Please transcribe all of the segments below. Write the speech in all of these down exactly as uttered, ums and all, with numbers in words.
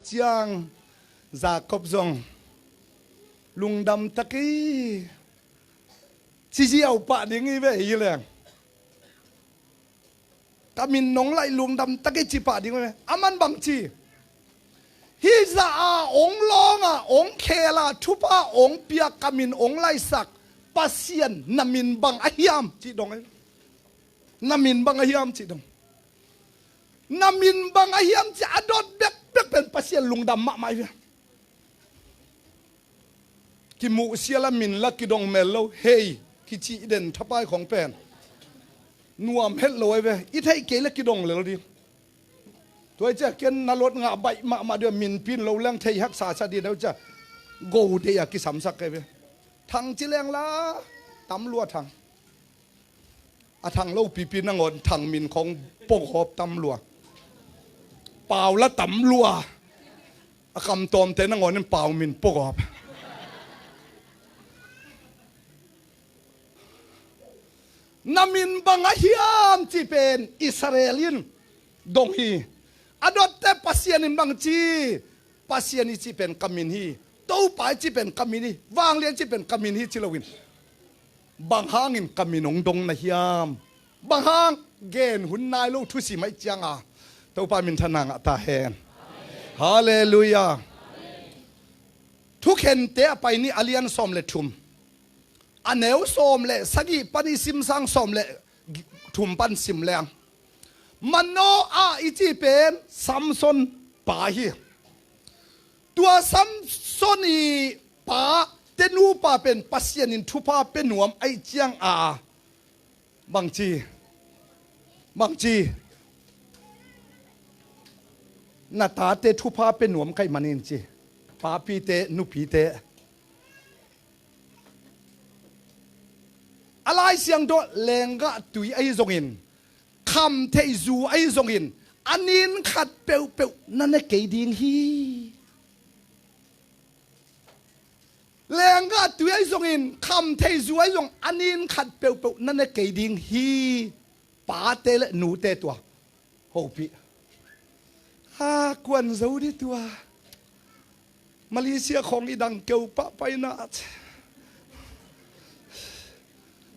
ciang Jacob zong lungdam ta kei, ci ziau pah ding hi ve hi leng. Ka min nong laih lungdam ta kei ci pah ding hi ve. Aman bang ci? Hih zah a ong lawng a ong khel a thupha ong pia ka min ong laihsak Pasian na min bang a hiam ci dong hi. Na min bang a hiam ci dong. Na min bang a hiam ci a dot bekbek pen Pasian lungdam mahmah hi ve. Kimuh sial a min la kidong mel lo, hei kici i den thapai khong pen nuam het lo ai ve, i theih kei la kidong lel ding. Tua i cia ken na lot ngah baih mahmah ding a min pin lo leng thei haksa sa ding dau cia go dei a kisamsak kai ve. Thang ci leng la tam lua thang. A thang lo pipi nangawn thang min khong pogawp tam lua. Pau la tam lua. A kamtawmte nangawn in pau min pogawp. Na min bang a hiam ci pen Israel in dong hi. A dotte Pasian in bang ci? Pasian i ci pen ka min hi. Topa i ci pen ka min hi. Vanglian i ci pen ka min hi ci loin bang hangin ka min hong dong na hiam? Bang hang? Gen hun nai lo thusim aih cianga Topa minthanna ngah ta hen. Halleluiah. Thukhente a pai ni a lian sawm le thum, a neu sawm le sagih pan i simsang sawm le thum pan sim leng Manoah i ci pen Samson pa hi. Tua Samson i pa te nupa pen Pasian in thupha pe nuam aih cianga bangci, bangci na tate thupha pe nuam kaih manin ci. Papite, nupite, a Lai Siangtho lenggah tui ahi zongin, khamtheih zu ahi zongin, a nin khat peuhpeuh na ne kei ding hi. Lenggah tui ahi zongin, khamtheih zu ahi zong, a nin khat peuhpeuh na ne kei ding hi. Pate le nute tua hopih. Ha kuan zo di tua. Malaysia khong i dang keu pah paina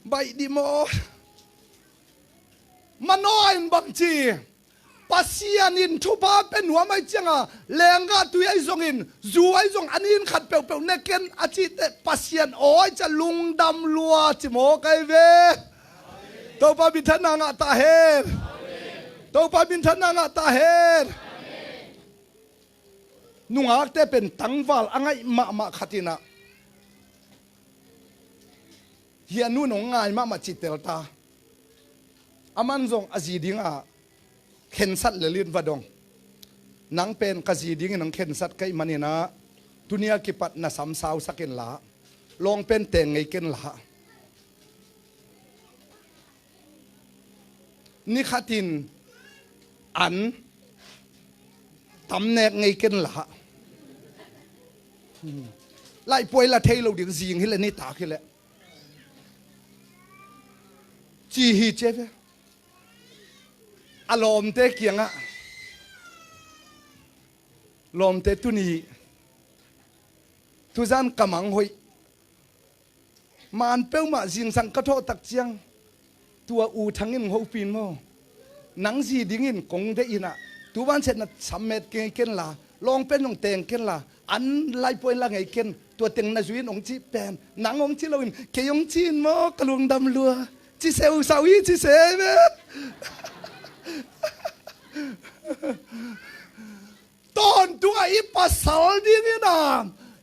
baih di maw? Manoah in bangci? Pasian in thupha pe nuam aih cianga lenggah tui aih zongin, zu aih zong a nin khat peuhpeuh ne ken a cihte Pasian aw aih cia lungdam lua ci maw kai ve. Topa minthanna ngah ta hen. Topa minthanna ngah ta hen. Nungakte pen tangval a ngaih mahmah khatinah hia nu nong ngai mahmah cihtel ta. Aman zong a zi dingah khensat lelin va dong. Nang pen ka zi dingin nong khensat kaih maninah tunia kipat na samsausak inla, lawng pen teng ngei kenla. Nikhatin an tamnek ngei kenla. Laihpuai la thei lo ding zing hileh nitak hileh ci hi cia ve. A lawmte kiangah, lawmte tuni tuzan ka mang hoih man peuhmah zingsang ka thawh tak ciang tua U Thang in hopin maw? Nang zi dingin kong deih inah tuban set na sammet kei kenla, lawng pen nong teng kenla, an laipuai la ngei ken, tua teng na zui in hong cih pen nang hong cih loin kei hong cih in maw? Ka lungdam lua ci seusau hi ci se ve. Tawntungah i pasal dingin a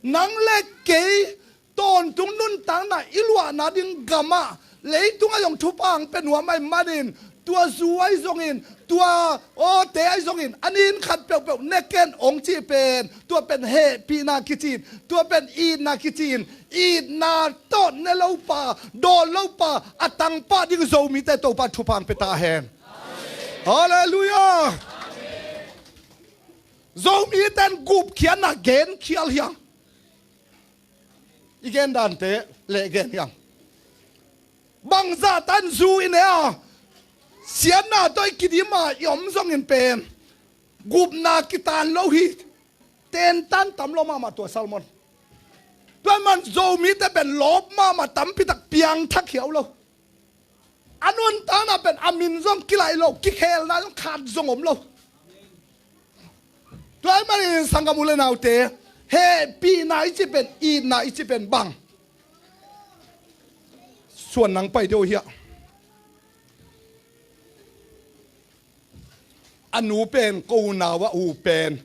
nang le kei tawntung nuntakna i luahna ding gamah leitungah zong thupha ang pe nuam aih manin tua zu aih zongin tua awte aih zongin a nin khat peuhpeuh ne ken hong cih pen tua pen hehpihna kici in tua pen itna kici in itna tawh ne lopa dawn lopa a tangpah ding Zomite Topa thupha ang pe ta hen. Halleluiah. Zomite in gupkhiatna genkhial hiang. I gen dante le gen hiang. Bangzah tan zu i ne a siatna tawh i kidim a i om zongin pen gupna kitan lo hi. Entan tam lo mahmah tua Salmon. Tua man Zomite pen lawp mahmah, tampi tak piangthak hiau lo. A nuntakna pen a min zong kilaih lo, kikhelna zong khat zong om lo. Tua ahih manin sanggam u le naute, hehpihna i cih pen, itna i cih pen bang? Suan nang pai deuh hiah. A nu pen ko unau ah, u pen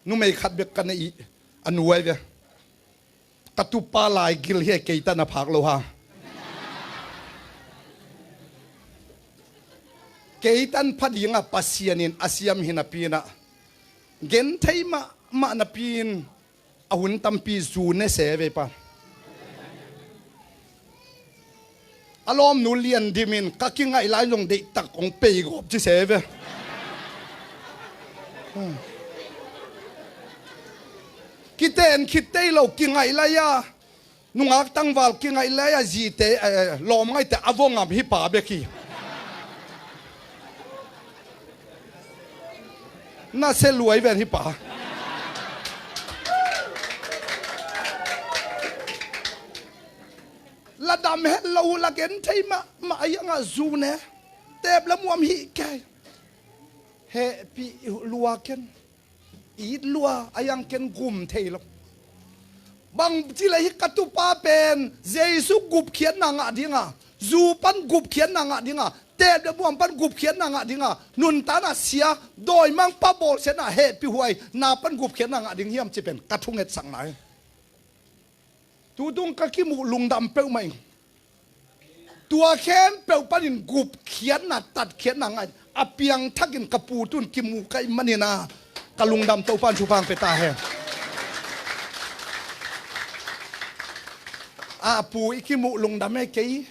numei khat bek ka neih, a nu ahi ve. Ka tupa lai gil hi, kei tan a phak lo hang. Kei tan pha dingah Pasian in a siam hi napi-in ah, genthei mahmah napi-in a hun tampi zu ne se vei pa. A lawmnu Lian Dim in ka kingaih lai zong deihtak hong pei gawp ci se ve. Kiten khit tei lo kingaih lai a, nungak tangval kingaih lai a, zite, eh, lawmngaihte a vua ngam hi pa bek hi. Na se luai ven hi pa. La dam het lo uh, la genthei mahmah a, iangah zu ne, tep le muam hi kei. Hehpih lua ken, it lua a, iang ken gum thei lo. Bang ci le hih ka tupa pen Jesu gupkhiatna ngah dinga, zu pan gupkhiatna ngah dinga, tep le muam pan gupkhiatna ngah dinga, nuntakna sia, dawimangpa bawlsiatna, hehpihhuai na pan gupkhiatna ngah ding hiam ci pen ka thungetsakna hi. Tutung ka kimuh lungdam peuhmah ing. Tua khempeuh panin gupkhiatna, tatkhiatna ngah a piangthakin ka pu tun kimuh ka hih manin ah, ka lungdam, Topan thupha pia ta hen. A pu i kimuh lungdam e kei.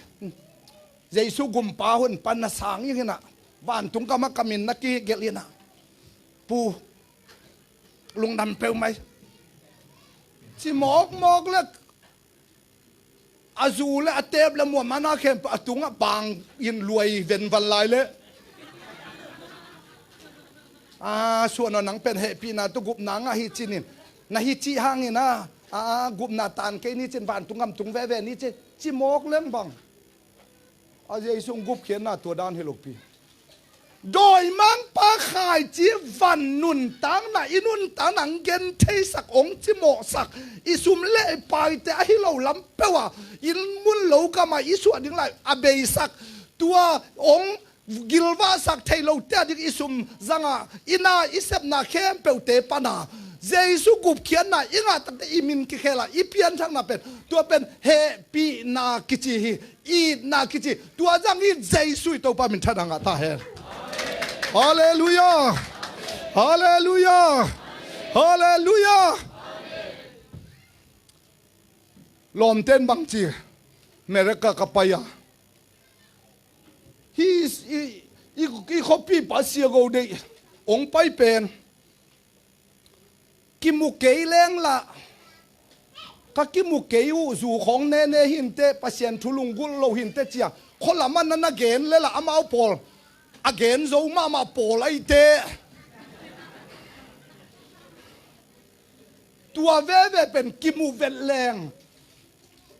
Jesu gumpa hun pan na sang ing hi na, vantung gam ah ka min na kigelh hi na. Pu, lungdam peuhmah hi. Ci mawkmawk le a zu le a tep le muam a na khempeuh a tungah bang in luai venvan lai le. A, Suan aw, nang pen hehpihna tawh gupna ngah hi ci in, na hi cih hangin ah, a, gupna tan kei ni ci in, vantung gam tung veve ni ci, ci mawk leng bang. A Jesu gupkhiatna tua dan hi lopi. Dawimangpa khaici van nuntakna, i nuntakna hong gentheisak, hong cimawhsak, i sum le i paite ahi lo lam peuh a, inn mun lo gam ah i suah ding lai a beisak, tua hong gilvahsak thei lote a ding i sum zang a, i na i sepna khempeuhte pan a Jesu gupkhiatna i ngah takte i min kikhel a i pianthakna pen, tua pen hehpihna kici hi. Itna kici. Tua zang hi Jesu i Topa minthanna ngah ta hen. Halleluiah. Halleluiah. Halleluiah. Lawmten bangci, America ka pai a, hi i, i, i khuapi pa Sia Go Deih hong pai pen kimu kei leng lah, ka kimu kei uh, zu khawng nene hinteh, Pasian thu lunggulh lo hinteh ci a, khua lam ah na na gen le lah amau pawl a gen zo mahmah pawl ahiteh. Tua veve pen kimu vet leng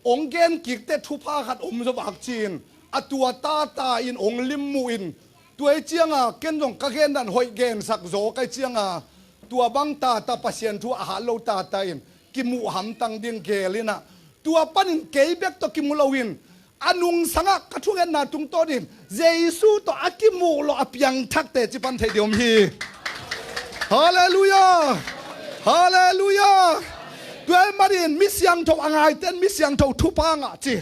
hong gen kikteh thupha khat om zaw vak ci-in, a tua tata in hong limmuh in, tua ih cianga ken zong ka gen dan hoih gensak zaw ka ih cianga, tua bang tata, Pasian thu a hat lo tata in kimuh hamtang ding geel in ah, tua panin kei bek tawh kimu lo in, a nungsangah ka thungetna tungtawnin Jesu tawh a kimuh lo a piangthak teci pan thei ding om hi. Halleluiah. Halleluiah. Tua ih manin mi siangtho a ngaite in mi siangtho thupha ngah ci.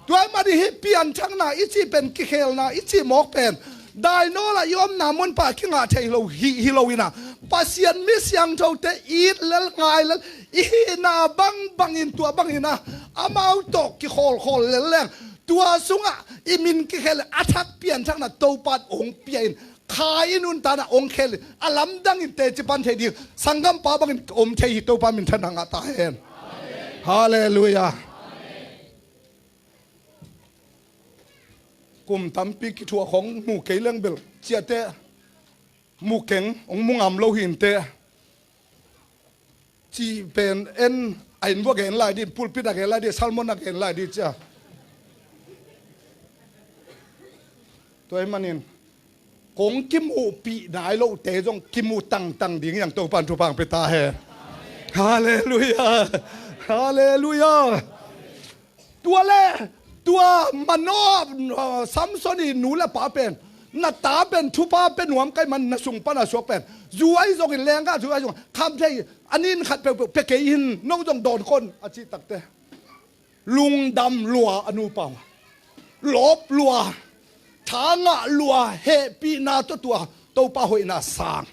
Tua ih manin hih pianthakna i cih pen, kikhelna i cih mawk pen dainawl ah i omna munpah kingah thei lo hi, hi lo in ah, Pasian mi siangthote it lel ngai lel i hihna bangbangin, tua bangin ah amau tawh kikhawlkhawl lel leng, tua sungah i min kikhel a thak pianthakna Topa in hong pia in, kha i nuntakna hong khel in, a lamdangin teci pan thei ding sanggampa bangin om thei hi. Topa minthanna ngah ta hen. Halleluiah. Kum tampi kithuah khawng mu kei leng bel ciahteh, mu keng, hong mu ngam lo hinteh. cih pen en a inn vua gen lai dih, pulpit a gen lai dih, sermon a gen lai dih cia. Tua ahih manin kong kimuhpih nai lohte zong kimu tangtang ding hi hang. Topa'n thupha hong pia ta hen. Halleluiah. Halleluiah. Tua le, tua Manoah, uh, Samson i nu le pa pen, na ta pen thupha pia nuam ka hih man, na sung pan a suak pen zu ahi zongin, lenggah zu ahi zongin, kham thei, a nin khat peuhpeuh pia kei in, no zong dawn kei un, a cih takteh lungdam lua a nupa uh, lawp lua, tha ngah lua, hehpihna tawh tua Topa hoihna sang.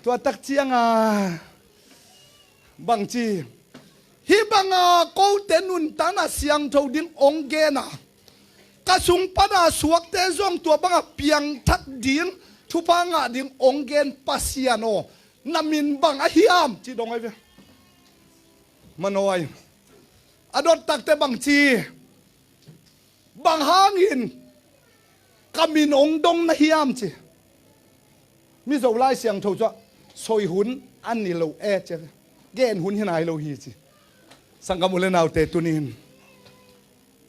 Tua tak ciangin bangci, hih banga kote nuntakna siangtho ding hong gen a, ka sung pana suakte zong tua banga piangthak ding, thupha ngah ding hong gen Pasian aw, na min bang a hiam, ci dong ahi ve. Manoah in a dot takteh bangci, bang hangin ka min hong dong na hiam, ci. Mizo Lai Siangtho cu a soi hun a ni lo e, ci. Gen hun hi nai lo hi, ci. Sanggam u le naute, tuni-in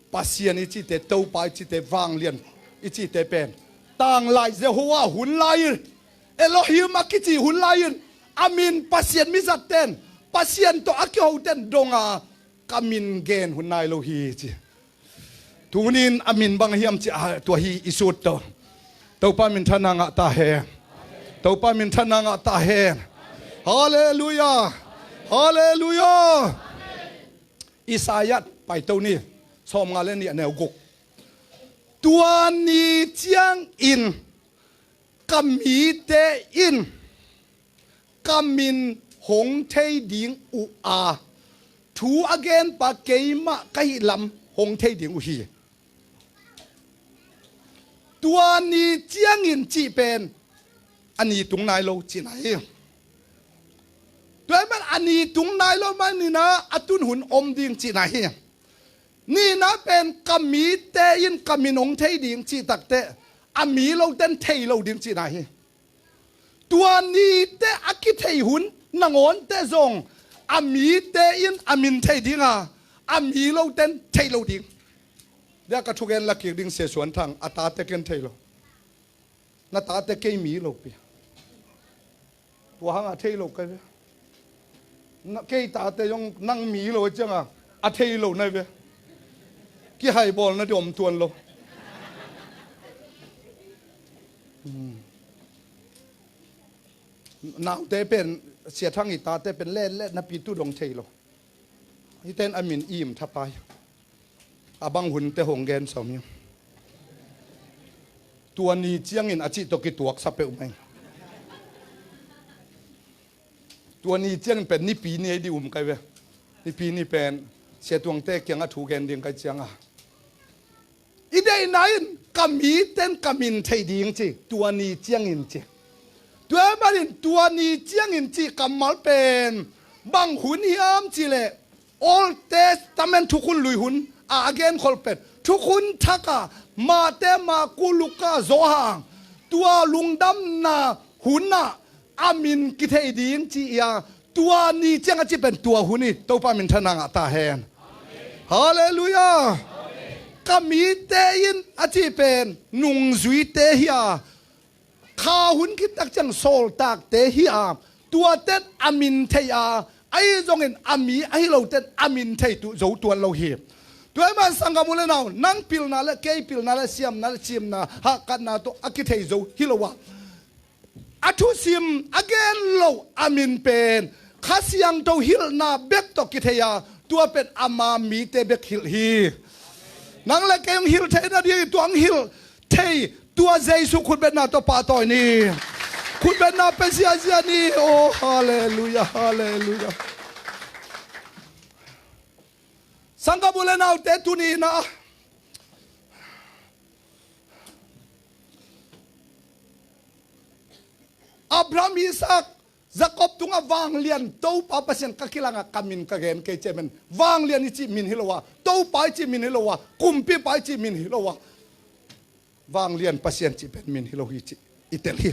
Pasian i cihte, Topa i cihte, vanglian i cihte pen tanglai Jehovah hun lai-in, Elohim a kici hun lai-in, a min Pasian mizat ten, Pasian tawh a kiho ten dong a, ka min gen hun nai lo hi, ci. Tuni-in a min bang hiam, ci a, tua hi i sut tawh. Topa minthanna ngah ta hen. Topa minthanna ngah ta hen. Halleluiah. Halleluiah. Isaiah paito ni, sawmnga le nih, a neu guk. Tua ni ciangin ka mite in ka min hong thei ding uh a, thu a genpa keimah ka hih lam hong thei ding uh hi. Tua ni ciangin cih pen a ni tung nai lo cihna hi. Tua ahih man a ni tung nai lo manin a, a tun hun om ding cihna hi. Nihna pen ka mite in ka min hong thei ding cih takteh a mi lote in thei lo ding cihna hi. Tua nite a kithei hun nangawnte zong a mite in a min thei ding a, a mi lote in thei lo ding. Dia ka thugen la kik ding, Sia Suan Thang, a tate ken thei lo. Na tate kei mi lo pi. Tua hang a thei lo kai ve. Na, kei tate zong nang mi lo ciang a, a thei lo nai ve. Kihaibawl na di om tuan lo. Hmm. Naute pen, Sia Thang i tate pen let let na pi tu dong thei lo. Hiten a min im thapai. A bang hunte hong gen sawm hi. Tua ni ciangin a cih tawh kituaksa peuhmah. Tua ni ciangin pen Nipi ni ei di um kai ve. Nipi ni pen Sia Tuangte kiangah thu gen ding kai ciangah, i deihna in ka mite in ka min thei ding ci, tua ni ciangin ci. Tua ahih manin tua ni ciangin cih kammal pen bang hun hiam cih leh, Old Testament thukhun lui hun a, a genkhol pen thukhun thak a, Mate, Marku, Luka, Johan, tua lungdamna hun ah a min kithei ding ci hi a, tua ni ciang a cih pen tua hun hi. Topa minthanna ngah ta hen. Halleluiah. Ka mite in a cih pen nungzuite hi a, kha hun khit tak ciang sawltakte hi a, tuate in a min thei a, ahi zongin a mi ahi lote in a min thei tu zo tuan lo hi. Tua ahih man sanggam u le nau, nang pilna le kei pilna le siamna le cimna hahkatna tawh a kithei zo hi lo a, a thusim a gen lo a min pen Kha Siangtho hilhna bek tawh kithei a, tua pen ama mite bek hilh hi. Nang le kei hong hilh theihna ding hi, tua hong hilh thei, tua Jesu khutbetna tawh pahtawi ni. Khutbetna pia ziazia ni. Oh, halleluiah, halleluiah. Sanggam u le naute, tuni-in ah Abraham, Isaac, Jacob tungah vanglian Topa Pasian ka kilang a, ka min ka gen kei ci a, men vanglian i cih min hi lo a, Topa i cih min hi lo a, kumpipa i cih min hi lo a, vanglian Pasian cih pen min hi lo hi cih i tel hi.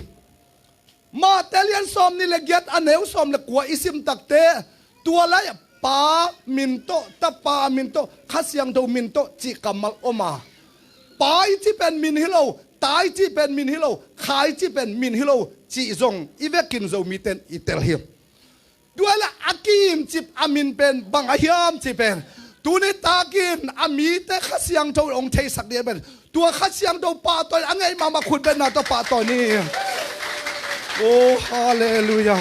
Mate lian sawm nih le giat a neu sawm le kua i sim takte, tua lai Pa min tawh, Tapa min tawh, Kha Siangtho min tawh cih kammal om a, Pa i cih pen min hi lo, Ta i cih pen min hi lo, Kha i cih pen min hi lo cih zong i vekin Zomite in i tel hi. Tua la a kiimcip a min pen bang a hiam cih pen tuni takin a mite Kha Siangtho in hong theisak ding pen tua Kha Siangtho pahtawi a ngei mahmah khut betna tawh pahtawi ni. Oh, halleluiah.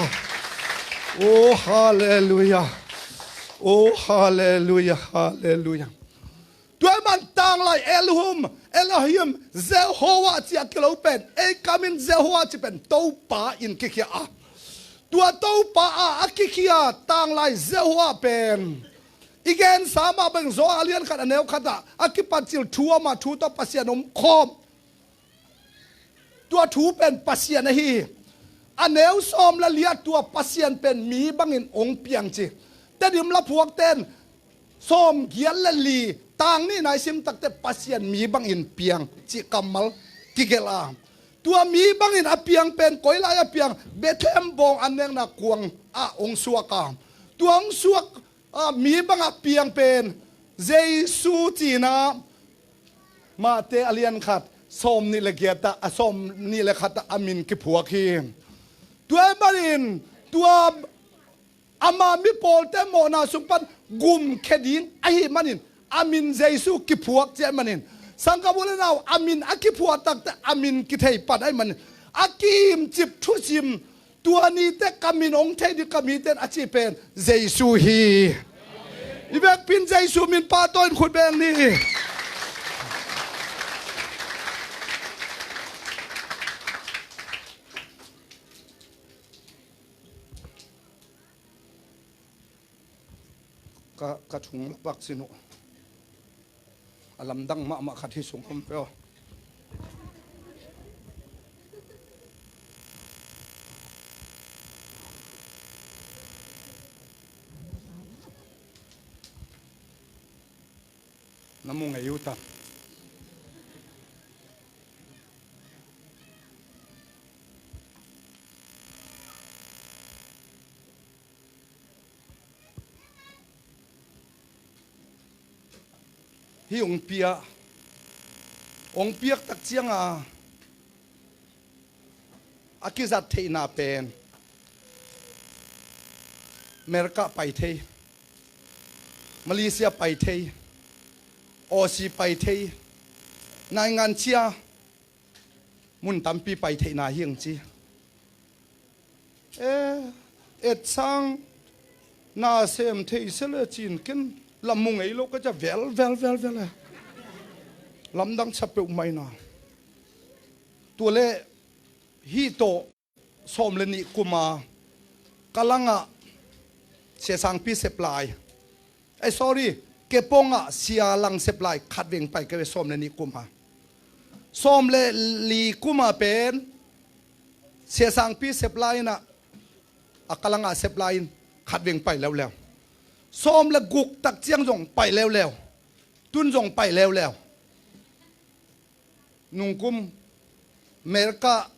Oh, halleluiah. Oh, halleluiah, halleluiah. Tua ahih man tanglai Elhum, Elohim, Jehovah ci a kilo pen, ei kamin Jehovah ci pen Topa in kikhia a. Tua Topa a a kikhia tanglai Jehovah pen i gensa mah bang Johan a lian khat a neu khat ah a kipatcil thu om a, thu tawh Pasian om khawm. Tua thu pen Pasian ahi hi. A neu sawm le li ah tua Pasian pen mi bangin hong piang ci. Tedim la phuakten sawm giat le li tang nihna i sim takte Pasian mi bangin piang cih kammal kigelh a. Tua mi bangin a piang pen koi lai a piang, Bethlehem bawng an nekna kuang ah hong suak a. Tua hong suak a mi bangah piang pen Jesu cihna Mate a lian khat sawm nih le giat ah, a sawm nih le khat ah a min kiphuak hi. Tua ahih manin tua ama mi pawlte mawhna sung pan gumkhia ding ahih manin a min Jesu kiphuak cih ahih manin sanggam u le nau a min a kiphuak takte a min kithei pan ahih manin a kiimcip thusim tua nite ka min hong thei ding ka mite in a cih pen Jesu hi. I vekpi in Jesu min pahtawi in khut beng ni. Ka, ka thung lapak sin uh. A lamdang mahmah khat hih sung om peuh. Na mu ngei uh tam. Hih hong pia, hong piak tak cianga a kizat theihna pen America pai thei, Malaysia pai thei, Aussie pai thei, naingan cia mun tampi pai theihna hi ang ci. E, etsang na sem thei se le cin ken lam mu ngei lo ka ca vel, vel, vel, vel e. Lamdang sa peuh mai na. Tua le hih tawh sawm le nih kuma ka langah Sia Sangpi Seplai. Ai, sorry, kepongah Sia Lang Seplai khat veng pai keve sawm le nih kuma. Sawm le li kuma pen Sia Sangpi Seplai inah a ka langah Seplai in khat veng pai leuleu. Sawm le guk tak ciang zong pai leuleu. Tun zong pai leuleu. Nungkum America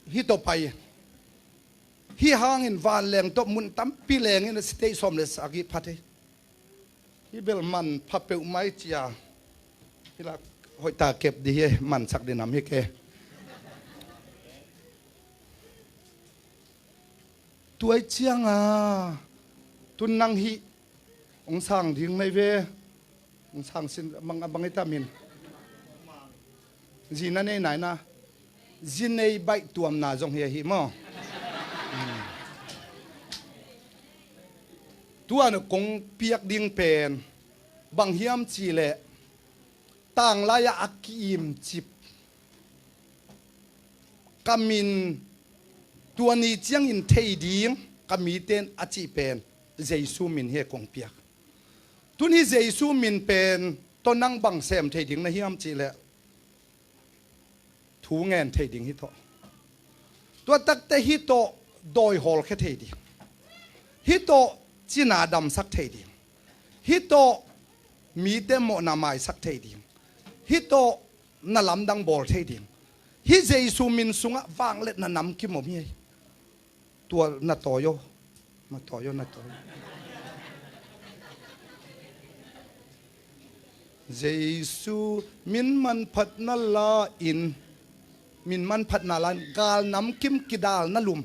hih tawh pai. Hih hangin vanleng tawh mun tampi lengin a state sawm le sagih pha thei. Hih bel man pha peuh mai cia. Hih la hoih ta kep di hi, mansak di nam hi ke. Tuai cianga tun nang hih hong sang ding nei ve. Hong sang sin bang, bang ita min. Zi na nei nai na. Zi nei baih tuamna zong hi ahi maw. Hmm. Tua na kong piak ding pen bang hiam ci leh tanglai-ah a kiimcip ka min tua ni ciangin thei ding ka mite in a cih pen Jesu min hi kong piak. Tun hih Jesu min pen tawh nang bang sem thei ding na hiam cih leh thu ngen thei ding hi tawh. Tua takte hih tawh dawi hawlkhia thei ding. Hih tawh cina damsak thei ding. Hih tawh mite mawhna maisak thei ding. Hih tawh na lamdang bawl thei ding. Hih Jesu min sungah vangliatna namkim om hi. Tua na tawi aw. Na tawi aw, na tawi aw. Jesu min manphatna la-in, min manphatna la-in gal namkim kidalna lum.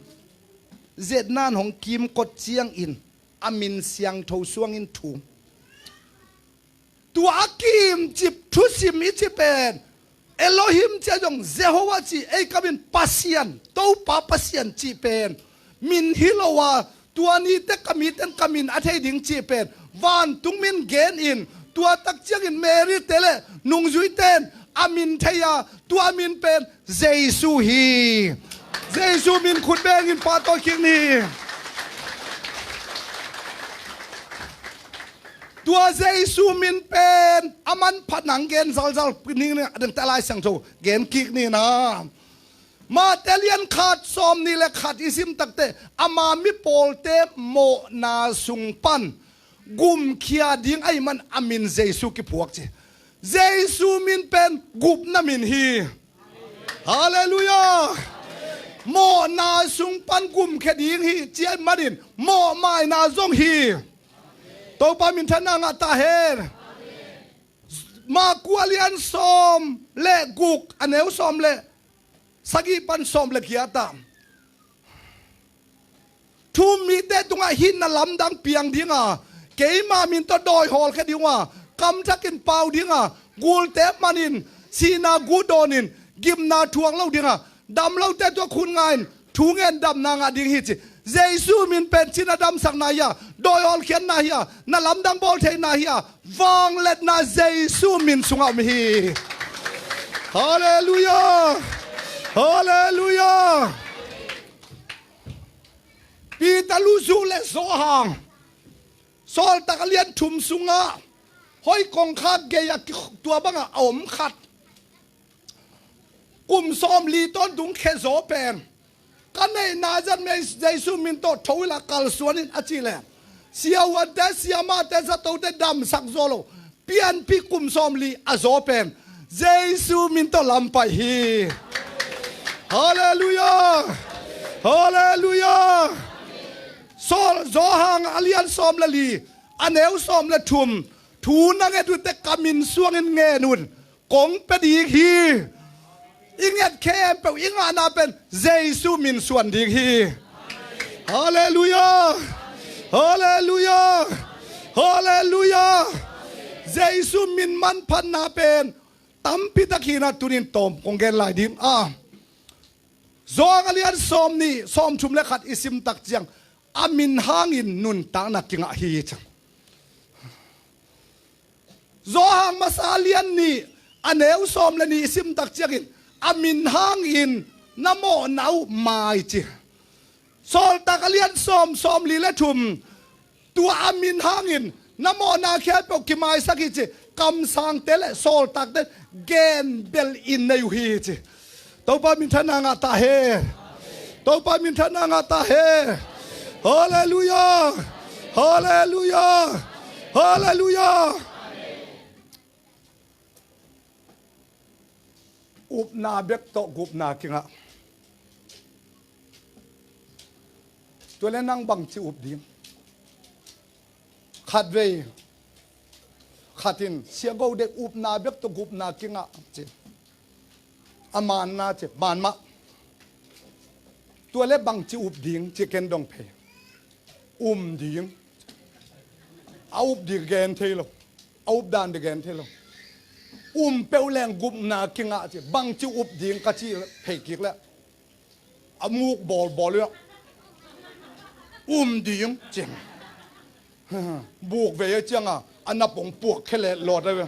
Zetnan hong kimkot ciangin a min siangtho suangin thum. Tua a kimcip thusim i ci pen Elohim ci-a zong Jehovah ci, ei ka min Pasian, Topa Pasian cih pen min hi lo a, tua ni teh ka mite in ka min a thei ding cih pen vantung min gen in, tua tak ciangin Mary te le nungzuite in a min thei a, tua min pen Jesu hi. Jesu min khut bengin pahtawi kik ni. Tua Jesu min pen a manphatna hong gen zalzal ni, a dangte Lai Siangtho gen kik ni na. Mate lian khat sawmnih le khat i sim takteh ama mi pawlte mawhna sung pan gumkhia ding ahih man a min Jesu kiphuak ci. Jesu min pen gupna min hi. Halleluiah. Mawhna sung pan gumkhia ding hi ci ahih manin mawhmaina zong hi. Topa minthanna ngah ta hen. Marku a lian sawm le guk, a neu sawm le sagih pan sawm le giat ah, thu um mite tungah hih na lamdang piang ding a, keima min tawh dawi hawlkhia ding uh a, kamthakin pau ding a, gulte manin sihna gu dawnin gimna thuak lo ding a, dam lote tungah khut nga-in thu ngen damna ngah ding hi ci. Jesu min pen cina damsakna hi a, dawi hawlkhiatna hi a, na lamdang bawl theihna hi a, vangliatna Jesu min sungah om hi. Halleluiah. Halleluiah. Peter, Luzu le Zawhang, Sawltak a lian thum sungah hoi kongkhak gei-ah ki-, tua bangah a om khat. Kum sawmli tawntung khezaw pen ka neihna zat mei Jesu min tawh tho inla kalsuan in a cih leh, siavuante, siamahte, zatote damsak zaw lo, pianpih kum sawmli a zaw pen Jesu min tawh lam pai hi. Halleluiah. Halleluiah. Sawl Zawhang a lian sawm le li, a neu sawm le thum, thu na nget uh teh ka min suangin ngen un, kong pia ding hi. I nget khempeuh, i ngahna pen Jesu min suan ding hi. Halleluiah. Halleluiah. Halleluiah. Jesu min manphatna pen tampi tak hi na, tunin tawm kong gen lai ding a. Zawhang a lian sawmnih, sawmthum le khat i sim tak ciang, a min hangin nuntakna kingah hi ci. Zawhang masa a lian nih, a neu sawm le nih i sim tak ciangin, a min hangin na mawhna uh mai ci. Sawltak a lian sawm, sawmli le thum, tua a min hangin na mawhna khempeuh kimaisak hi ci. Kamsangte le sawltakte genbel in nei uh hi ci. Topa minthanna ngah ta hen. Topa minthanna ngah ta hen. Halleluiah. Halleluiah. Halleluiah. Upna bek tawh gupna kingah. Tua le nang bangci up ding? Khatvei khat in, Sia Go Dek, upna bek tawh gupna kingah ci. A manna ci, man mah. Tua le bangci up ding ci, ken dong phei. Um ding. A up ding gen thei lo. A up dan ding gen thei lo. Um peuh leng gupna kingah ci. Bangci up ding ka ci phei kik leh, a muk bawlbawl uh. Um ding ci. Buk vei a cianga a nap hong puak khe leh lawt a ve.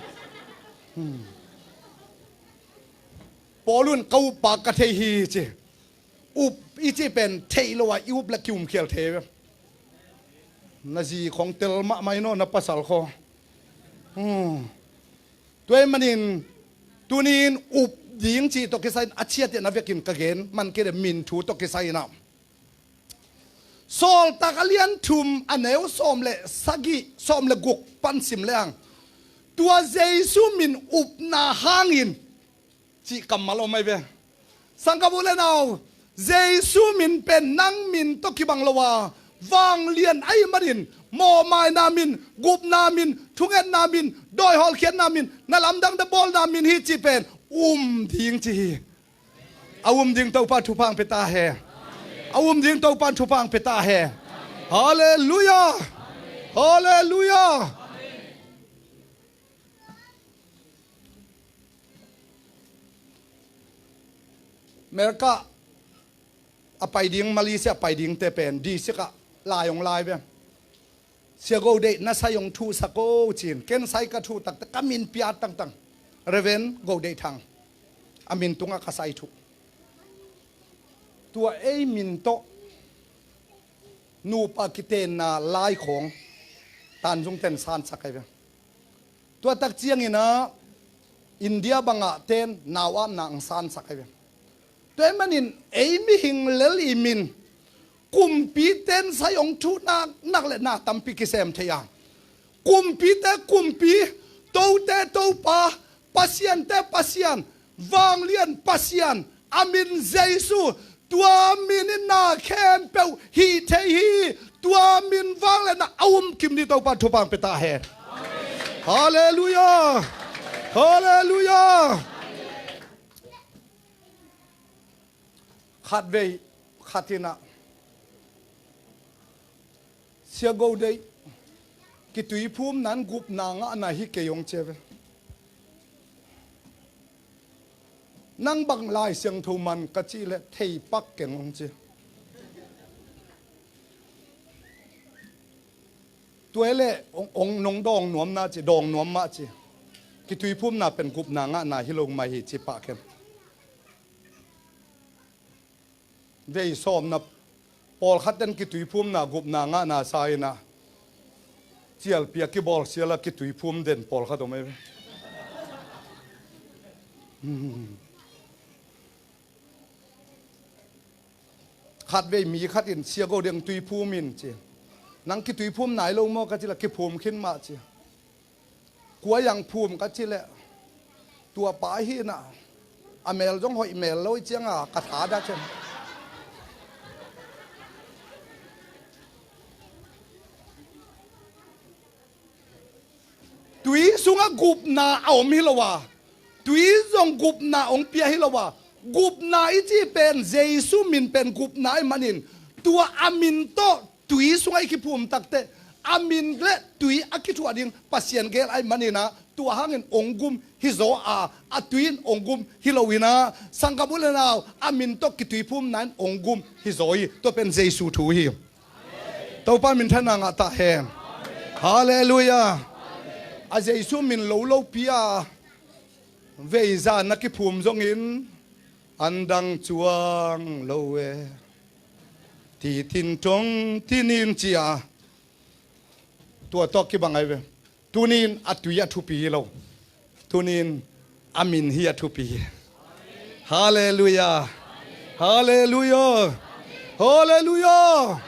Paul un ka uppa ka thei hi ci. Up i cih pen theih lo a i up le kiumkhial thei ve. Na zi khong tel mahmah in aw, na pasal khaw. Hmm. Tua ahih manin tunin up ding cih tawh kisai-in a ciatin a vekin ka gen man kei le, min thu tawh kisai-in ah. Sawltak a lian thum, a neu sawm le sagih, sawm le guk pan sim le hang, tua Jesu min upna hangin cih kammal om ahi ve. Sangkam u le nau, Jesu min pen nang min tawh kibang lo a, vanglian ahih manin, mawhmaina min, gupna min, thungetna min, dawi hawlkhiatna min, na lamdang na bawlna min hi cih pen um ding ci hi. A um ding Topa thupha hong pia ta hen. A um ding Topa thupha hong pia ta hen. Halleluiah. Halleluiah. America a pai ding, Malaysia a pai dingte pen D C ah lai hong lai ve. Sia Go Deih, na sai hong thuhsak o ci-in, ken sai ka thuh takte ka min pia tangtang. Reverend Go Deih Thang, a min tungah ka sai thuh. Tua ei min tawh nupa kitenna lai khawng Tanzung ten sansak ahi ve. Tua tak ciangin ah India bangah ten nau apna ang sansak ahi ve. Tua ahih manin ei mihing lel i min kumpi ten sai hong thuh nak, nak le na tampi kisem thei a. Kumpite kumpi, tote Topa, pasiante Pasian, vanglian Pasian, a min Jesu, tua min in na khempeuh hih thei hi, tua min vangliatna a um kim ding Topa thupha hong pia ta hen. Halleluiah. Halleluiah. Khatvei khat in ah, Sia Go Deih, kituiphumna in gupna ngahna hi kei hong ci ve. Nang bang Lai Siangtho man ka cih leh thei pak keng hong ci. Tua leh hong, hong nong dawng nuam na ci, dawng nuam mah ci. Kituiphumna pen gupna ngahna hi lo mah hi ci pah keng. Vei sawmna pawlkhat ten kituiphumna gupna ngahna sa in ah, cialpi a kibawlsial a kituiphum den pawlkhat om ei ve. Khatvei mi khat in, Sia Go Deih, tuiphum in ci. Nang kituiphum nai lo maw ka cih leh kiphum khin mah ci. Kua hiam phum ka cih leh, tua pa hi in ah, a mel zong hoih mel lo hi ciang a ka tha dah cen. Tui sungah gupna a om hi lo a, tui zong gupna hong pia hi lo a, gupna i cih pen Jesu min pen gupna ahih manin, tua a min tawh tui sungah i kiphum takteh, a min le tui a kithuah ding Pasian gel ahih manin ah, tua hangin hong gum hi zaw a, a tui in hong gum hi lo in ah, sangkam u le nau, a min tawh kituiphumna in hong gum hi zaw hi. Tua pen Jesu thu hi. Topa minthanna ngah ta hen. Halleluiah. A Jesu min lo lopi a, vei zan na kiphum zongin, an dang cuang lo e, ti tin tong tinin ci a, tua tawh kibang ahi ve. Tunin a tui a thupi hi lo. Tunin a min hi a thupi hi. Halleluiah. Halleluiah. Halleluiah.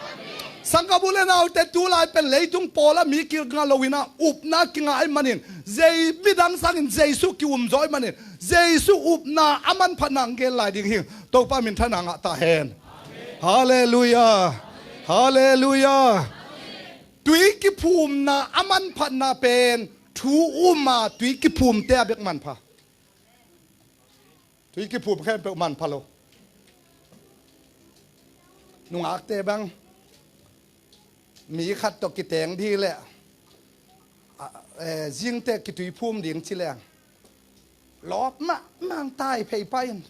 Sangkam u le naute, tulai pen leitung pawl a mi kingah lo in ah, upna kingah ahih manin, Jei, midang sangin Jesu ki-um zaw ahih manin, Jesu upna a manphatna hong gen lai ding hi. Topa minthanna ngah ta hen. Halleluiah. Halleluiah. Tui kiphumna a manphatna pen thu um a tui kiphumte a bek manpha. Tui kiphum khempeuh manpha lo. Nungakte bang mi khat tawh kiteng dih leh, a, eh, zingte kituiphum ding ci leng, lawp mahmah, tai phei pah in.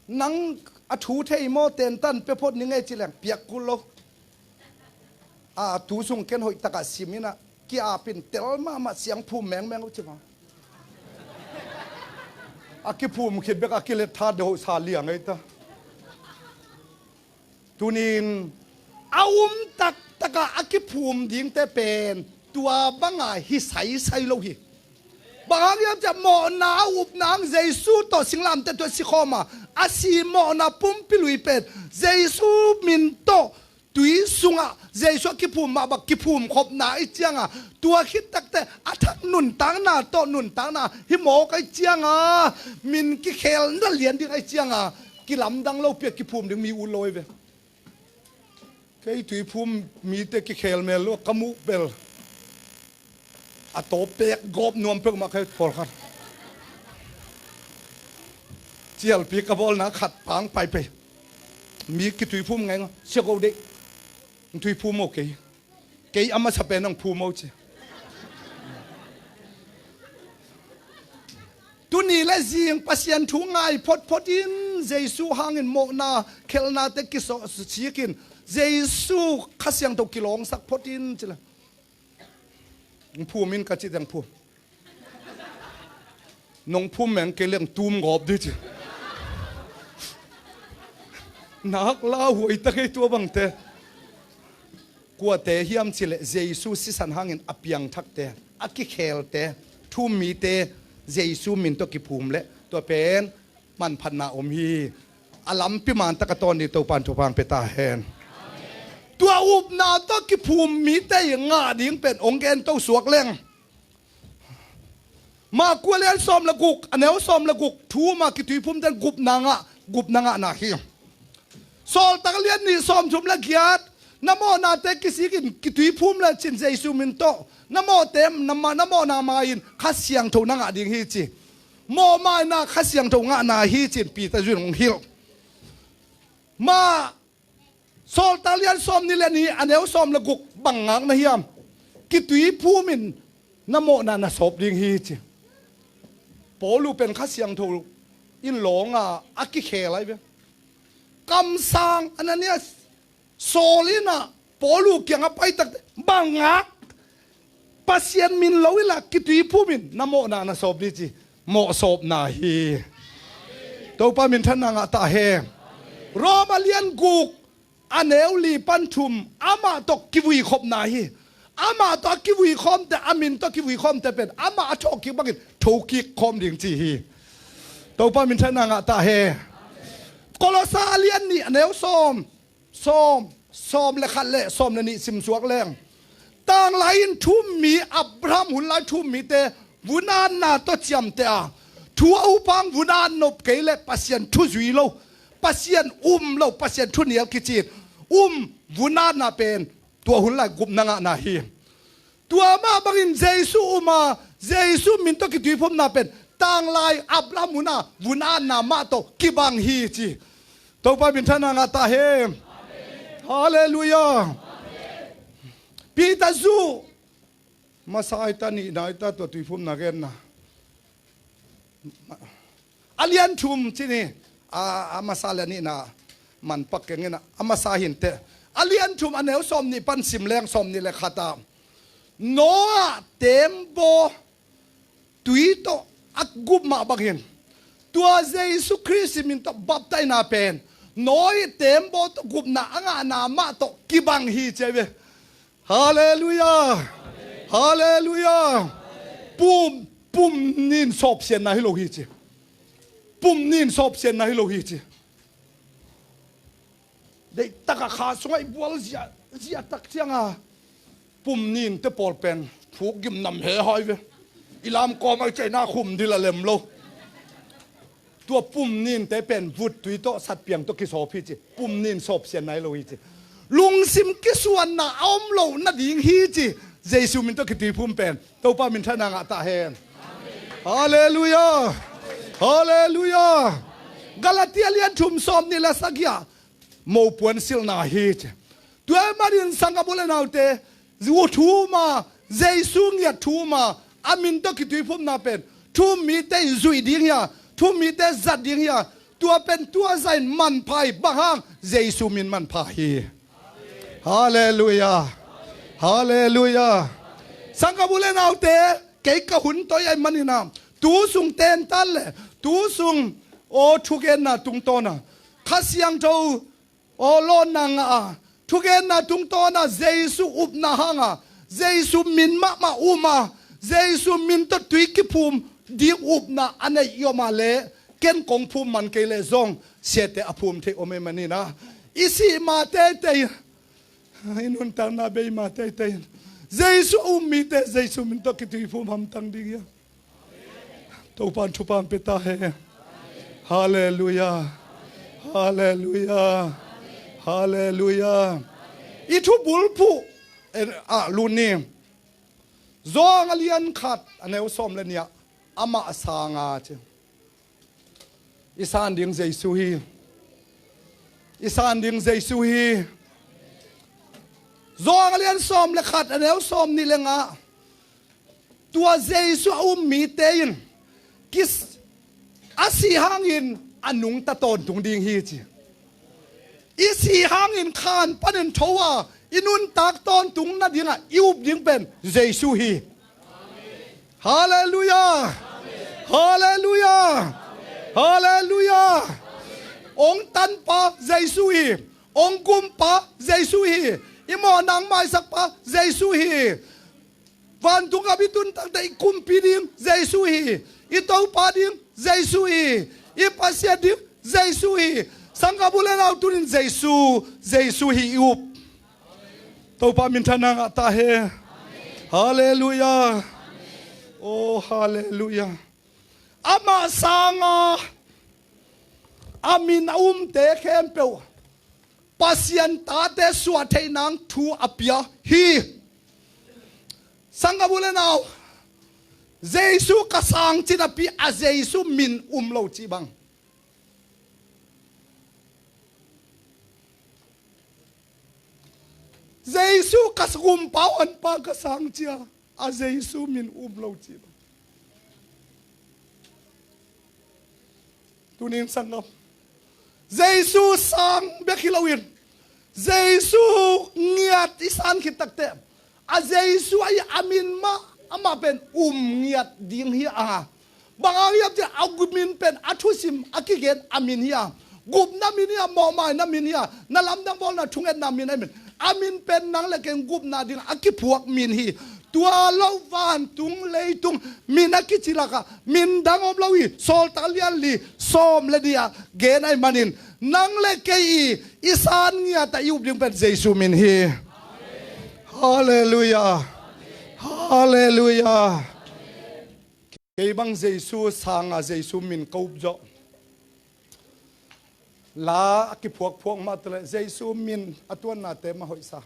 Nang a thu thei maw, tentan pia phot ning ei ci leng, piak kul lo. A, tu sung ken hoih takah sim in ah, ki-ap in, tel mahmah, siang phum mengmeng uh ci maw. A kiphum khit bek a kilet tha deuh sa liang ei ta. Tunin a um taktakah a kiphum dingte pen tua banga hi saisai lo hi. Bang hang hiam cih leh mawhna a upna hang Jesu tawh singlamteh tungah si khawm a, a si mawhna pumpi lui pen Jesu min tawh tui sungah Jesu a kiphum mah bang kiphum khopna i ciang a, tua khit takteh a thak nuntakna tawh nuntakna hi mawk ai cianga, min kikhel na lian ding ai cianga, kilamdang lo piak kiphum ding mi ut lo ai ve. Kei tuiphum mite kikhel mel lo ka muh bel a tawpek gawp nuam peuhmah kei pawlkhat. Cialpi ka bawlna khat pang paipai. Mi kituiphum ngai ngaw sia ko dei. Tuiphum aw kei. Kei a masa pen ang phum aw ci. Tuni le zing Pasian thu ngai photphot in Jesu hangin mawhna khelnate kisawh sikin Jesu Kha Siangtho kilawngsak phot in cila. Phum in ka ci teng phum. Nong phum meng kei leng tum gawp di ci. Nak la huai ta kei tua bangte. Kuate hiam cileh Jesu sisan hangin a piangthakte, a kikhelte, thu-um mite Jesu min tawh kiphum leh tua pen manphatna om hi. A lampi mantaka tawn ding Topan thupha pia ta hen. Tua upna tawh kiphum mite i ngah ding pen ong gen to suak leng. Marku a lian sawm le guk, a neu sawm le guk, thu-um a kituiphumte in gupna ngah, gupna ngahna hi. Sawltak a lian nih sawm thum le giat, na mawhnate kisikin kituiphum le cin Jesu min tawh, na mawhte, na ma-, na mawhna ma-in Kha Siangtho na ngah ding hi ci. Mawhmaina Kha Siangtho ngahna hi cin Peter zui in hong hilh. Ma Sawltak a lian sawm nih le nih, a neu sawm le guk bang ngak na hiam? Kituiphum in na mawhna na sawp ding hi ci. Paulu pen Kha Siangtho in lawnga a kikhel ai ve. Kamsang Ananias Saul in a Paulu kiangah pai tak bang ngak Pasian min lo inla kituiphum in na mawhna na sawp ding ci. Mawhsawpna hi. Topa minthanna ngah ta hen. Rom a lian guk, a neu li pan thum, amah tawh kivuikhopna hi. Amah tawh a kivuikhawmte, a min tawh kivuikhawmte pen amah a thawhkik bangin thokik khawm ding ci hi. Topa minthanna ngah ta hen. Kolosa a lian nih, a neu sawm, sawm, sawm le khat le sawm le nih simsuak leng. Tanglai in thu-um mi, Abraham hunlai thu-um mite vunatna tawh ciamteh a, thu a upang vunat nop kei le Pasian thu zui lo, Pasian um lo, Pasian thu nial kici in um vunatna pen tua hunlai gupna ngahna hi. Tua mah bangin Jesu um a, Jesu min tawh kituiphumna pen tanglai Abraham hun a vunatna mah tawh kibang hi ci. Topa minthanna ngah ta hen. Halleluiah. Peter zu masa ai ta, nihna ai ta, tua tuiphumna genna. A lian thum ci ni, a, a masa le a nihna manpak keng in a, a masa hinteh. A lian thum a neu sawm nih pan sim leng sawm nih le khat a, Noah teembaw tui tawh a gup mah bangin tua Jesu Khrist min tawh baptaina pen Noah teembaw tawh gupna a ngahna mah tawh kibang hi ci ai ve. Halleluiah. Halleluiah. Pum, pum nin sawpsianna hi lo hi ci. Pum nin sawpsianna hi lo hi ci. Deihtak a kha sungah i bual zia, zia tak ciang a pum ninte pawl pen phuk gimnam he hai ve. I lam kawm ai ceina khum dil a lem lo. Tua pum ninte pen vut tui tawh satpiang tawh kisawp hi ci. Pum nin sawpsianna hi lo hi ci. Lungsim kisuanna a om lo nading hi ci. Jesu min tawh kituiphum pen Topa minthanna ngah ta hen. Halleluiah. Halleluiah. Galatia lian thum sawm nih le sagih ah mopuan silhna hi ci. Tua ahih manin sanggam u le naute, zu thu-um a, Jesu ngiat thu-um a, a min tawh kituiphumna pen thu-um mite in zuih ding hi a, thu-um mite zat ding hi a, tua pen tua zah in manpha hi. Bang hang? Jesu min manpha hi. Halleluiah. Halleluiah. Sanggam u le naute, kei ka hun toi ahih manin a, tu sung tentan le tu sung aw thugenna tungtawn a Kha Siangtho aw lawnna ngah a, thugenna tungtawn a Jesu upna hang a, Jesu min mahmah um a, Jesu min tawh tui kiphum ding upna a neih i om a leh, ken kong phum man kei leh zong siate a phum thei om ahih manin a, i sih ma teitei, i nuntakna bei ma teitei in Jesu a um mite Jesu min tawh kituiphum hamtang ding hi. Topa'n thupha pia ta hen. Halleluiah. Halleluiah. Halleluiah. I thubulphuh ah lut ni. Johan a lian khat a neu sawm le nih ah, amah sanga ci. I san ding Jesu hi. I san ding Jesu hi. Johan a lian sawm le khat a neu sawm nih le nga. Tua Jesu a um mite in kis a si hangin a nungta tawntung ding hi ci. I si hangin khan panin tho a i nuntak tawntung nadingah i up ding pen Jesu hi. Halleluiah. Halleluiah. Halleluiah. Ong tanpa Jesu hi. Ong gumpa Jesu hi. I mawhna ong maisakpa Jesu hi. Vantung gam i tun takte i kumpi ding Jesu hi. I Topa ding Jesu hi. I Pasian ding Jesu hi. Sanggamnu le nau, tunin Jesu, Jesu hi i up. Topa minthanna ngah ta hen. Halleluiah. Oh, halleluiah. Amah sanga a min a umte khempeuh Pasian tate suah theih nang thu a pia hi. Sanggamnu le nau, Jesu ka sang ci napi a Jesu min um lo ci bang. Jesu ka gumpa honpa ka sang cia a Jesu min um lo ci bang. Tunin sanggam, Jesu sang bek hi loin Jesu ngiat i san khit takte a Jesu ahi a min mah amah pen um ngiat ding hi a. Bang hang hiam cih leh a min pen a thusim a kigen a min hi a, gupna min hi a, mawhmaina min hi a, na lamdang bawlna thungetna min ahi min. A min pen nang le kei gupna ding a kiphuak min hi. Tua lo vantung leitung min a kici lakah min dang om lo hi. Sawltak lian li sawm le nih ah gen ahi manin nang le kei i i san ngiat a i up ding pen Jesu min hi. Halleluiah. Halleluiah. Kei bang Jesu sanga Jesu min ka up zawh. La a kiphuakphuak mah tawh le Jesu min a tuannate mah hoihsa.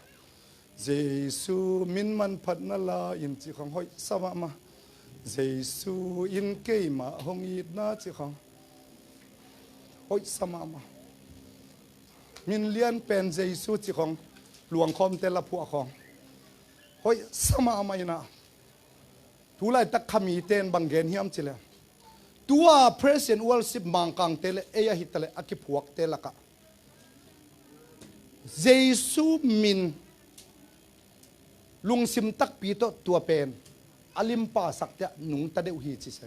Jesu min manphatna la in cih khong hoihsa mahmah. Jesu in keimah hong itna cih khong hoihsa mahmah. Min lian pen Jesu cih khong luangkhawmte la phuah khong hoihsa mahmah inah. Tulaitak khamite in bang gen hiam cih leh tua praise and worship Mangkangte le ei ahi ta le a kiphuakte lakah Jesu min lungsim takpi tawh tua pen a limpa sakte ah nungta deuh hi ci se.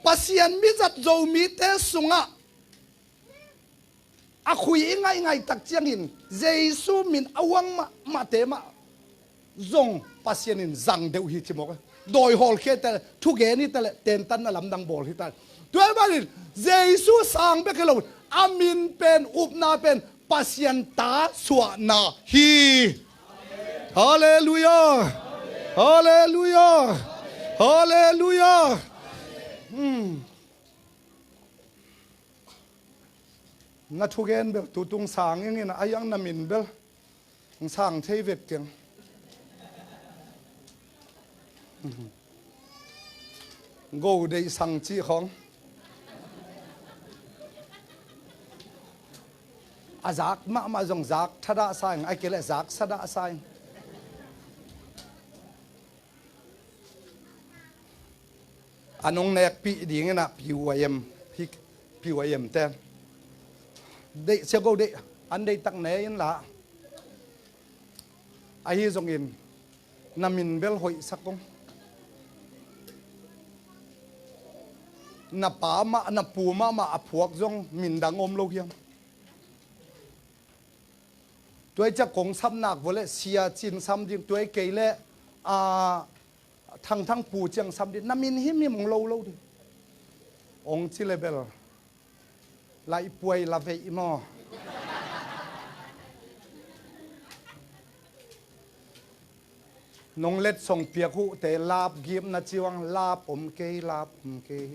Pasian mizat Zomite sungah a khui i ngaihngaih tak ciangin Jesu min a uang mahmahte mah zong Pasian in zang deuh hi ci mawk. Dawi hawlkhia hi ta le, thugen hi ta le, tentanna lamdang bawl hi ta le. Tua ahih manin Jesu sang bek hi lo a min pen upna pen Pasian ta suahna hi. Halleluiah. Halleluiah. Halleluiah. Hmm. Na thugen bel tutung sang ing in a, a hiang na min bel hong sang thei vet keng. Go deih sang cih khong. A zak mahmah zong zak thadah sa ing, a kei leh zak sadah sa ing. A nong nekpih dingin ah P Y M, hi, P Y M te deih sia go deih, an deihtak ne inla. Ahi zongin na min bel hoihsak ung. Na pa mah, na pu mahmah a phuak zong min dang om lo hiam? Tua hi ciah kong sam nak vua leh Sia Cin sam ding, tua hi kei leh, a, Thangthang Pu Ciang sam ding, na min himhim ong lo lo ding. Ong ci le bel laihpuai la veih maw? Nong letsong piak huhte lap gipna ciuang lap om kei, lap om kei.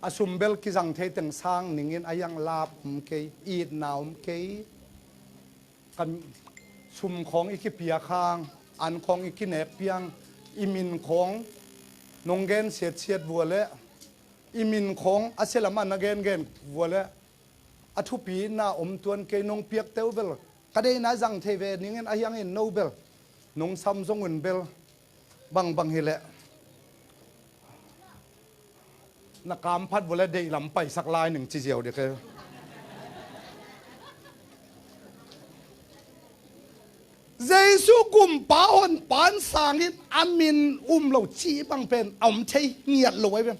A sum bel kizang thei teng sang ningin a iang lap om kei, itna om kei. Kan sum khawng i kipiak hang, an khawng i kinek piang, i min khawng nong gen siatsiat vua leh, i min khawng a sia lamah na gengen vua leh, a thupina om tuan kei, nong piak teuh vel ka deihna zang thei ve ningin a hiangin no bel nong sam zong un bel bangbang hileh na kam phat vua leh deihlam paisak lai ning ci ziau dih kei. Jesu gumpa honpa in sangin a min um lo cih bang pen a om thei ngiat lo ahi ve.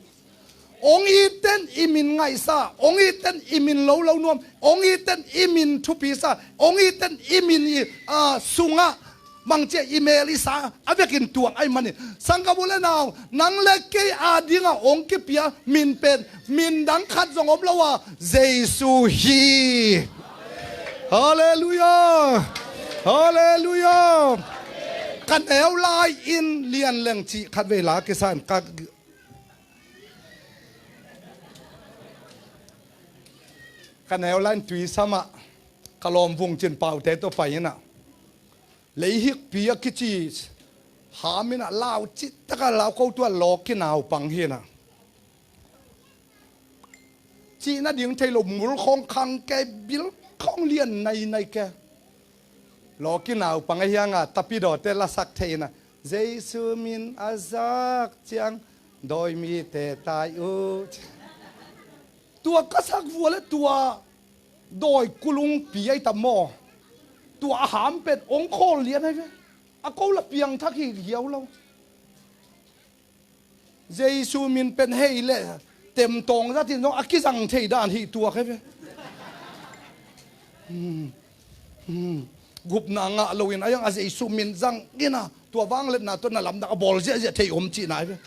Ong iten i min ngaihsa, ong iten i min lo lo nuam, ong iten i min thupisa, ong iten i min i, ah, sungah bangcia i mel i sa a vekin tuang ahi manin, sangkam u le nau, nang le kei a dinga ong kipia min pen min dang khat zong om lo a, Jesu hi. Halleluiah. Halleluiah. Ka neu lai in lian leng cih khat vei la kisan ka Ka neu lai in tuisam ah ka lawm vung cin paute tawh pai in ah, leihikpi a kici ham in ah, lau cih tak a lau ko tua lawki naupang hi in ah, cihna ding thei lo mul khawng khang ke, bil khawng lian nainai ke. Lawki naupang a hiang a tapidawte lasak thei in ah, Jesu min a zak ciang dawi mite tai uh. Tua ka sak vua le tua dawi kulungpi ahi tam maw? Tua a ham pen ong khawl lian ahi ve. A ko la piangthak hi hiau lo. Jesu min pen hei le temtawng zatin zong a kizang thei dan hi tuak ahi ve. Hmm. Hmm. Gupna ngah loin a iang a Jesu min zang in ah, tua vangliatna tawh na lamdang a bawl ziahziah thei om cihna ahi ve.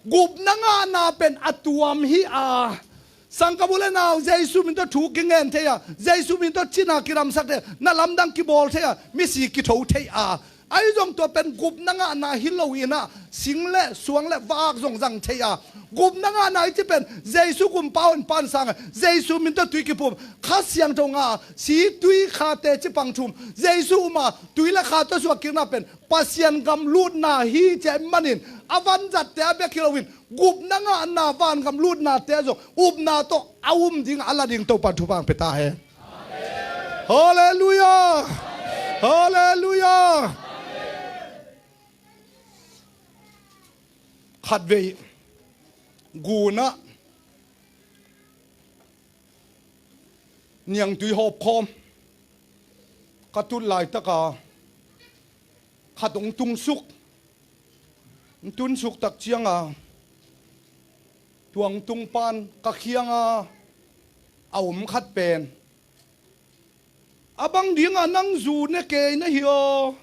Gupna ngahna pen a tuam hi a, sangkam u le nau, Jesu min tawh thu kingen thei a, Jesu min tawh cina kidamsak thei a, na lamdang kibawl thei a, misi kitho thei a, ahi zong tua pen gupna ngahna hi lo in ah, sing le suang le vak zong zang thei a, gupna ngahna i ci pen Jesu gumpa honpa in sang a, Jesu min tawh tui kiphum, Kha Siangtho ngah a, si tui khate ci pang thum, Jesu um a, tui le kha tawh suak kikna pen Pasian gam lutna hi ci ahih manin, a vanzatte a bek hi loin, gupna ngahna vangam lutnate zong upna tawh a um ding a la ding Topan thupha hong pia ta hen. Halleluiah. Halleluiah. Khatvei gun ah niangtui hawpkhawm ka tut laitaka khat hong tungsuk. Hong tunsuk tak cianga tua hong tung pan ka khianga a om khat pen, a bang dinga nang zu ne kei na hi aw?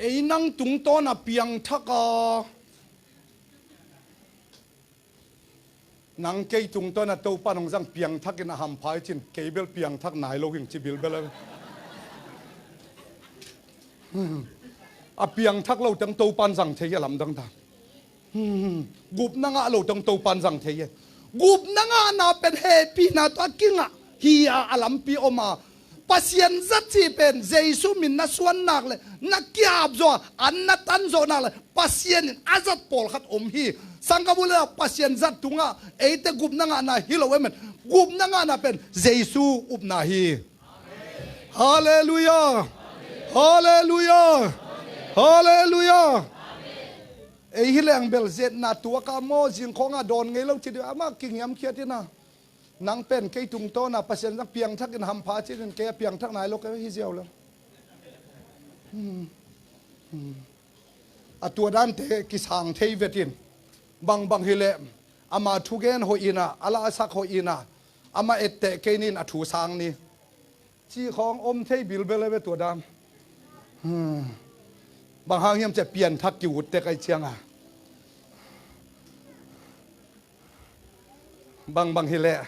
Ei nang tungtawna piangthak a, nang kei tungtawna Topan hong zang piangthakin a hampha i cin, kei bel piangthak nai lo hing ci bilbel a. A piangthak lo teng Topan zang thei hi a lamdang ta. Hmm, gupna ngah lo teng Topan zang thei hi. Gupna ngahna pen hehpihna tawh a kingah hi a, a lampi om a. Pasian zat cih pen Jesu min na suan nak le na kiap zawh a, an na tan zawh nak le Pasian in a zat pawlkhat om hi. Sangkam u le nau, Pasian zat tungah eite gupna ngahna hi lo e men. Gupna ngahna pen Jesu upna hi. Halleluiah. Halleluiah. Halleluiah. Ei hi leng bel zetna tuak a maw, zing khawngah dawn ngei lo ci dih, amah kingiamkhiat in a. Nang pen kei tungtawna Pasian zang piangthakin hampha cinin kei a piangthak nai lo ka hi ziau lo. Hmm. Hmm. A tua dante kisang thei vetin, bangbang hileh ama thugen hoih in a, a lasak hoih in a, amah etteh kei nin a thu sang ni. Cih khawng om thei bilbel e ve tua dan. Hmm. Bang hang hiam ciah pianthak ki-ut tek ahi cianga. Bangbang hileh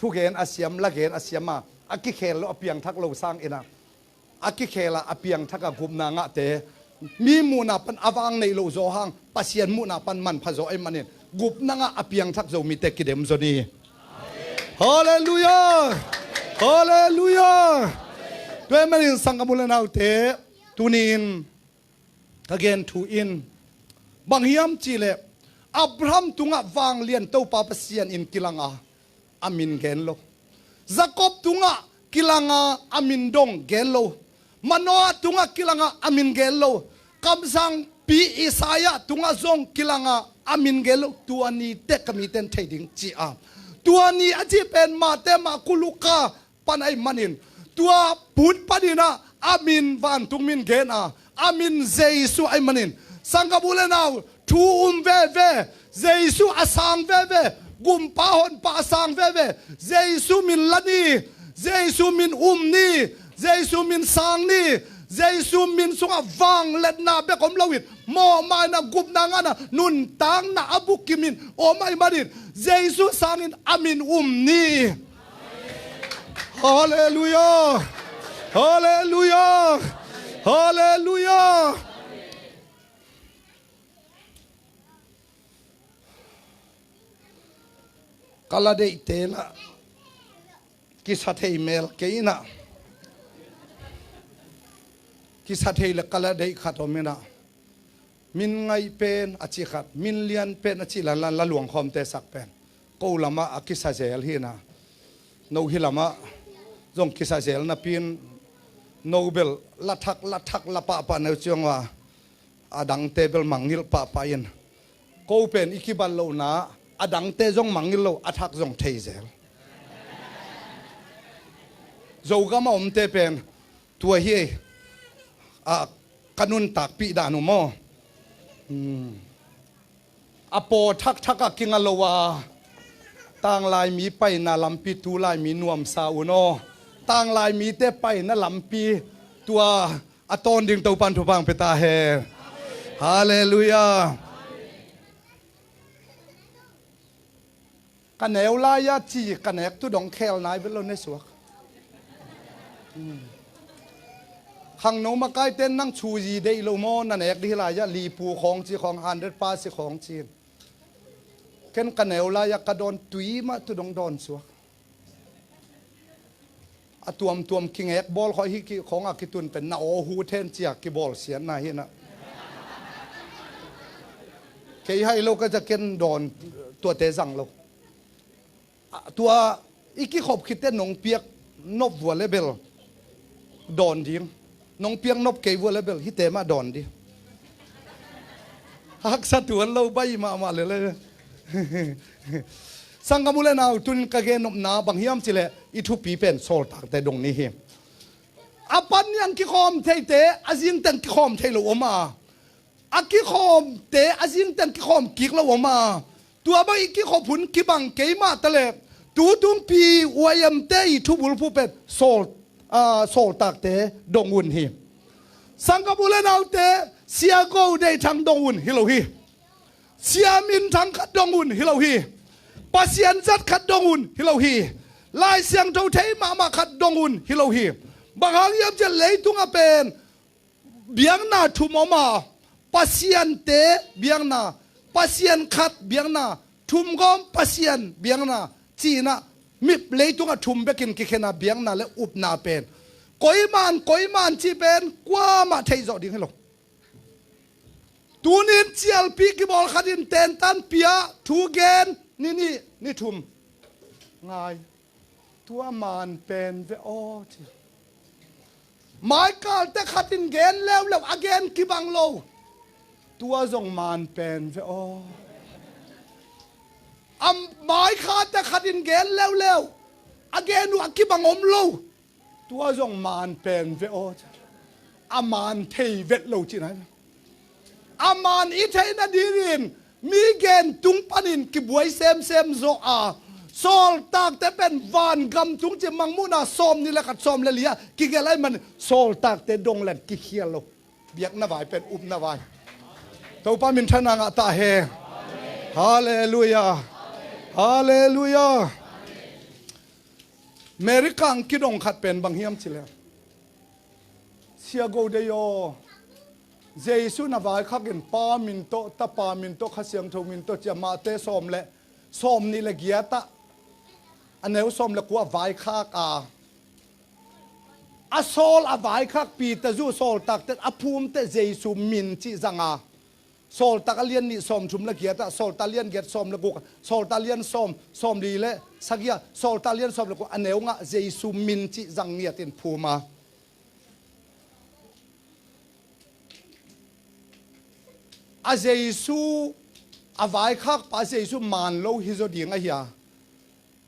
thugen a siam, lagen a siam a, a kikhel lo, a piangthak lo sangin a, a kikhel a, a piangthak a gupna ngahte, mi muhna pan a vang neih loh zaw hang, Pasian muhna pan manpha zaw ahih manin, gupna ngah a piangthak zo mite kidem zaw ni. Halleluiah! Halleluiah! Tua ahih manin sanggam u le naute, tuni-in ka gen thu in bang hiam cihleh, Abraham tungah vanglian Topa Pasian in kilang a, a min gen lo. Jakob tungah kilang a, a min dong gen lo. Manoah tungah kilang a, a min gen lo. Kamsangpi Isaiah tungah zong kilang a, a min gen lo. Tua ni teh ka mite in thei ding ci a, tua ni a cih pen Mate, Marku, Luka pan ahih manin, tua put panin ah a min vantung min gen a, a min Jesu ahih manin, sanggam u le nau, thu um veve, Jesu a sang veve, gumpa honpa a sang veve, Jesu min la ni, Jesu min um ni, Jesu min sang ni, Jesu min sungah vangliatna bek om loin, mawhmaina, gupna ngahna, nuntakna a bukim in om ahih manin, Jesu sangin a min um ni. Halleluiah! Halleluiah! Halleluiah! Ka la deihte lah kisa thei mel kei in ah, kisa thei le ka la deih khat om in ah, min ngaih pen a cih khat, min lian pen a cih la, la, la luangkhawmte sak pen ko lamah a kisa zel hi in ah, no hi lamah zong kisa zel napi in, no bel la thak, la thak, la pahpah neu ciang uh a, a dangte bel mangngilh pahpah in, ko pen i kibat lohna, a dangte zong mangngilh lo, a thak zong thei zel. Zogam a omte pen tua hi ei, a, ka nuntakpih dan uh maw. Hmm. A paw thakthak a kinga lo a, tanglai mi paina lampi tulai mi nuamsa un aw. Tanglai mite paina lampi tua a tawn ding Topan thupha hong pia ta hen. Halleluiah. Ka neu lai-a ci, ka nek tu dong khel nai vet lo ne suak. Hmm. Khangno makaite nang chu zi deih lo maw, na nek dih lai-a, lipu khawng ci khawng, hundred pa si khawng ci. Ken ka neu lai-a ka dawn tui mah tu dong dawn suak. A tuamtuam kingek bawl khawh hi ki khawng a kitun pen na aw hu then cia kibawl siatna hi na. Kei hai lo ka za ken dawn tuate zang lo. A, tua i kikhop khitte nong piak nop vua le bel dawn ding. Nong piak nop kei vua le bel hite mah dawn ding. Haksa tuan lo bai mahmah le le. Sanggam u le nau, tun ka gen nopna bang hiam cih leh i thupi pen sawltakte dong ni hi. A pan niang kikhawm theite a zingteng kikhawm thei lo om a, a kikhawmte a zingteng kikhawm kik lo om a, tua bang i kikhop hun kibang kei mah ta leh, tu tungpi Y M te i thubulphuh pen sawl, a, sawltakte dong un hi. Sanggam u le naute, Sia Go Deih Thang dong un hi lo hi. Sia Min Thang khat dong un hi lo hi. Pasian zat khat dong un hi lo hi. Lai Siangtho thei mahmah khat dong un hi lo hi. Bang hang hiam cih leh leitungah pen biakna thum om a, Pasiante biakna, Pasian khat biakna, thumgawm Pasian biakna, ci-in ah mi leitungah thum bekin kikhen a, biakna le upna pen. Koiman, koiman cih pen kuamah theih zawh ding hi lo. Tunin cialpi kibawl khatin tentan pia, thu gen, ni nih, ni thum. Ngai. Tua man pen ve aw ci. Maikalte khatin gen leuleu, a gen kibang lo. Tua zong man pen ve aw. A maikalte khatin gen leuleu, a gen uh a kibang om lo. Tua zong man pen ve aw ci. A man thei vet lo cihna. A man i theih nadingin mi gen tung panin kibuai semsem zaw a, sawltakte pen vangam tung ci, Mangmuhna sawmnih le khat, sawm le li-ah kigelh ahih manin sawltakte dong leng kikhial lo. Biakna vai pen upna vai. Topa minthanna ngah ta hen. Halleluiah. Halleluiah. America ang kidong khat pen bang hiam cileh, Sia Go Dei aw, Jesu na vaikhak in Pa min tawh, Tapa min tawh, Kha Siangtho min tawh, cia Mate sawm le sawm nih le giat ah, a neu sawm le kua vaikhak a, a sawl a vaikhak Peter zu sawltakte a phumte Jesu min cih zang a, Sawltak a lian nih sawm thum le giat ah, Sawltak a lian giat sawm le guk, Sawltak a lian sawm, sawm li le sagih ah, Sawltak a lian sawm le kua a neu ngah Jesu min cih zang ngiatin phum a. A Jesu, a vaikhakpa Jesu man lo hi zaw ding ahi a,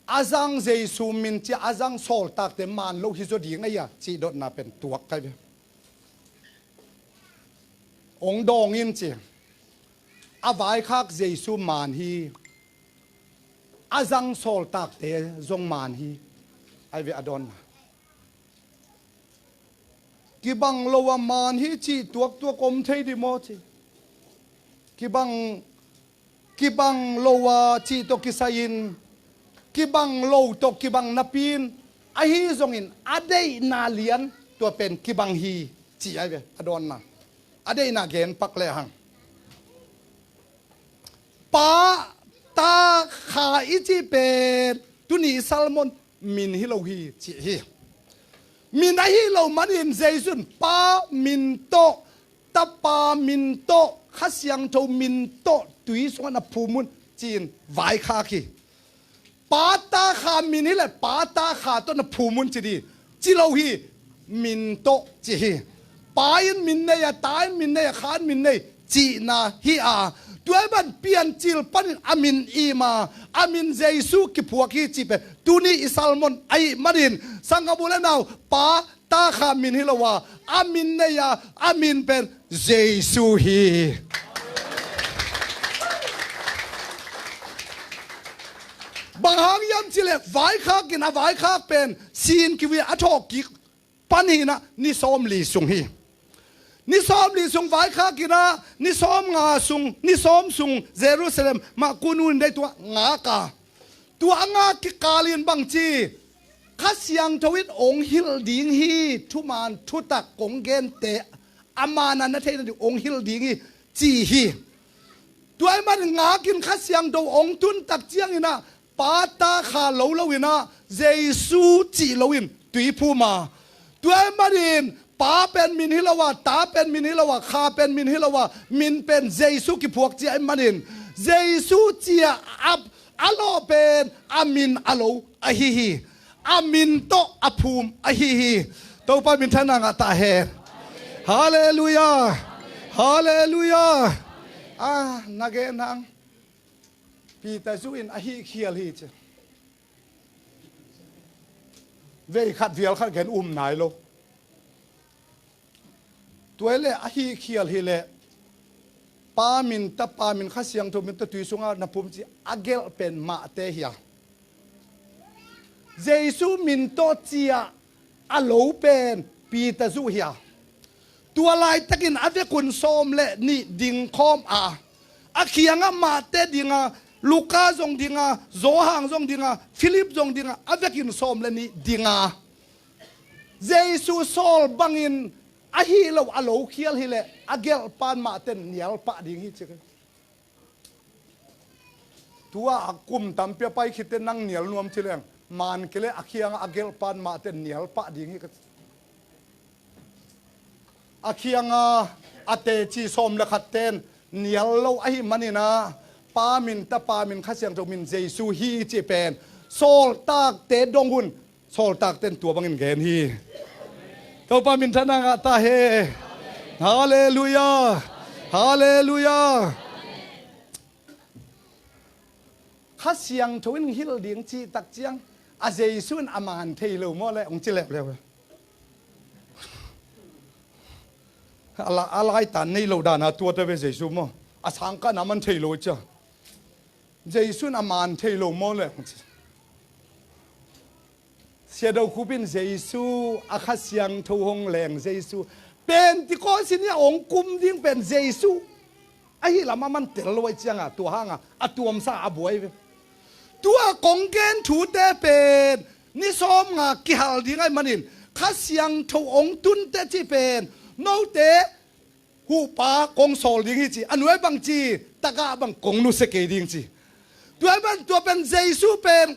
a zang Jesu min cia a zang sawltakte man lo hi zaw ding ahi a, cih dotna pen tuak kai ve. Ong dawng in ci. A vaikhak Jesu man hi. A zang sawltakte zong man hi. Ai ve a dawnna. Kibang lo a man hi cih tuaktuak om thei di maw ci. Kibang kibang lo a cih tawh kisai-in, kibang lo tawh kibang napi-in, ahi zongin a deihna lian tua pen kibang hi, ci ai ve a dawnna. A deihna gen pak lehang. Pa, Ta, Kha i cih pen tuni i sermon min hi lo hi, ci hi. Min ahi lo manin Jesu in Pa min tawh, Tapa min tawh, Kha Siangtho min tawh tui sungah na phum un ci-in vaikhak hi. Pa, Ta, Kha min hi le Pa, Ta, Kha tawh na phum un ci di, ci lo hi. Min tawh ci hi. Pa in min nei a, Ta in min nei a, Kha in min nei cihna hi a. Tua ahih man Piancil panin a min im a, a min Jesu kiphuak hi cih pen tuni i sermon ahih manin, sanggam u le nau, Pa, Ta, Kha min hi lo a, a min nei a, a min pen Jesu hi. Bang hang hiam cih leh vaikhak in a vaikhak pen sin kiwi a thawh kik pan hi-in ah ni sawmli sung hi. Ni sawmli sung vaikhak in ah ni sawmnga sung, ni sawm sung Jerusalem mah kun un dei tua ngak a. Tua a ngak kikal in bang ci, Kha Siangtho in ong hilh ding hi, thuman thutak kong gente a man a na theihna ding ong hilh ding hi, ci hi. Tua ahih manin ngak in Kha Siangtho ong tun tak ciangin ah Pa, Ta, Kha lo lo in ah Jesu cih lo in tui phum a. Tua ahih manin Pa pen min hi lo a, Ta pen min hi lo a, Kha pen min hi lo a, min pen Jesu kiphuak ci ahih manin Jesu ci-a a, a lawh pen a min a lo ahi hi. A min tawh a phum ahi hi. Topa minthanna ngah ta hen. Halleluiah. Halleluiah. Ah, na gen hang. Peter zu in a hih khial hi ci. Vei khat vial khat gen um nai lo. Tua hi leh a hih khial hi leh Pa min, Tapa min, Kha Siangtho min tawh tui sungah na phum ci a gelh pen Mate hi a. Jesu min tawh ci-a a lo pen Peter zu hi a. Tua laitakin a vekun sawm le nih ding khawm a, a kiangah Mate ding a, Luka zong ding a, Johan zong ding a, Philip zong ding a, a vekin sawm le nih ding a. Jesu sawl bangin ahi lo a lo khial hi leh a gelh pan Mate in nial pah ding hi ci. Tua a kum tampi a pai khit teh nang nial nuam ci leng, man kei leh a kiangah a gelh pan Mate in nial pah ding hi ka ci. A kiangah a teci sawm le khat ten nial lo ahih manin ah, Pa min, Tapa min, Kha Siangtho min Jesu hi cih pen sawltakte dong un. Sawltakte in tua bangin gen hi. Topa minthanna ngah ta hen. Halleluiah. Halleluiah. Kha Siangtho in hilh ding cih tak ciang, a Jesu in a man thei lo maw leh, hong ci leuleu. A la-, a laitan nei lo dan a tuat a ve Jesu maw. A sangkahna man thei lo cia. Jesu in a man thei lo maw leh, hong ci. Sia Do Khup in Jesu, a Kha Siangtho hong leng Jesu, Pentecost ni-a hong kum ding pen Jesu ahi lam a man tel lo ahih ciangin, tua hangin a tuamsa a buai ve. Tua kong gen thute pen ni sawmnga kihal ding ahih manin Kha Siangtho hong tun teh cih pen note huhpa kong sawl ding hi ci. A nuai bang ci, tagah bang kong nusia kei ding ci. Tua ahih manin tua pen Jesu pen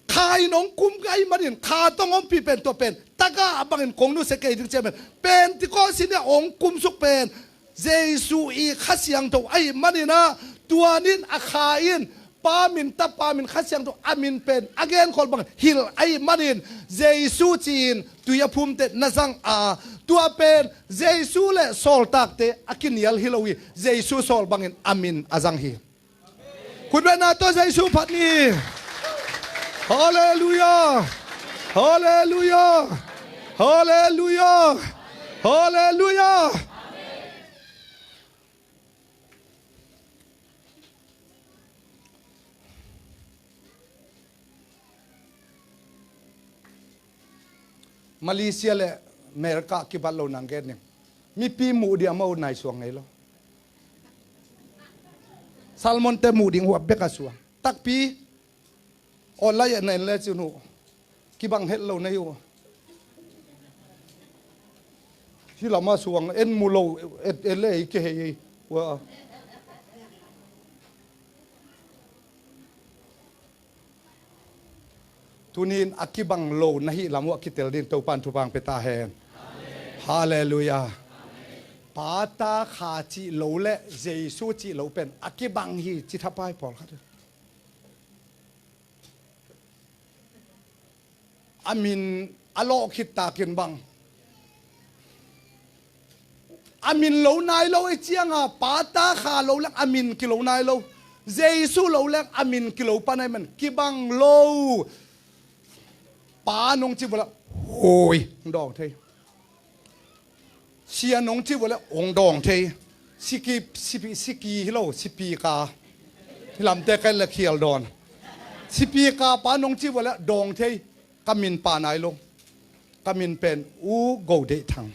kha in hong kum ahih manin kha tawh hong ompih pen tua pen tagah bangin kong nusia kei ding ci ahih manin Pentecost ni-a hong kumsuk pen Jesu i Kha Siangtho ahih manin ah tua ni-in a kha in Pa min, Tapa min, Kha Siangtho a min pen a genkhol bangin hilh ahih manin Jesu ci-in tui a phum teh na zang a, tua pen Jesu le sawltakte a kinial hi lo hi. Jesu sawl bangin a min a zang hi. Khut beng na tawh Jesu phat ni. Halleluiah. Halleluiah. Halleluiah. Halleluiah. Malaysia le America kibat lo nang gen ning. Mipi muh ding a mau nai suang ngei lo. Salmon te muh ding huap bek a suang. Takpi online ah na en le cin uh kibang het lo na hi uh. Hi lam a suang en mu lo et et le i ke hei ua. Tuni-in a kibang lo na hih lam uh a kitel ding Topa'n thupha hong pia ta hen. Halleluiah. Pa, Ta, Kha cih lo le Jesu cih lo pen a kibang hi ci thapai pawlkhat. A min a lawh khit takin bang a min lo nai lo i cianga Pa, Ta, Kha lo leng a min kilo nai lo. Jesu lo leng a min kilo pan ahih man kibang lo. Pa nong ci vua le hoi hong dawng thei. Sia nong ci vua le hong dawng thei. Siki, sipi, siki hi lo, sipika. Hi lamte kai le khial dawn. Sipika pa nong ci vua le dawng thei. Ka min pa nai lo. Ka min pen U Go Deih Thang.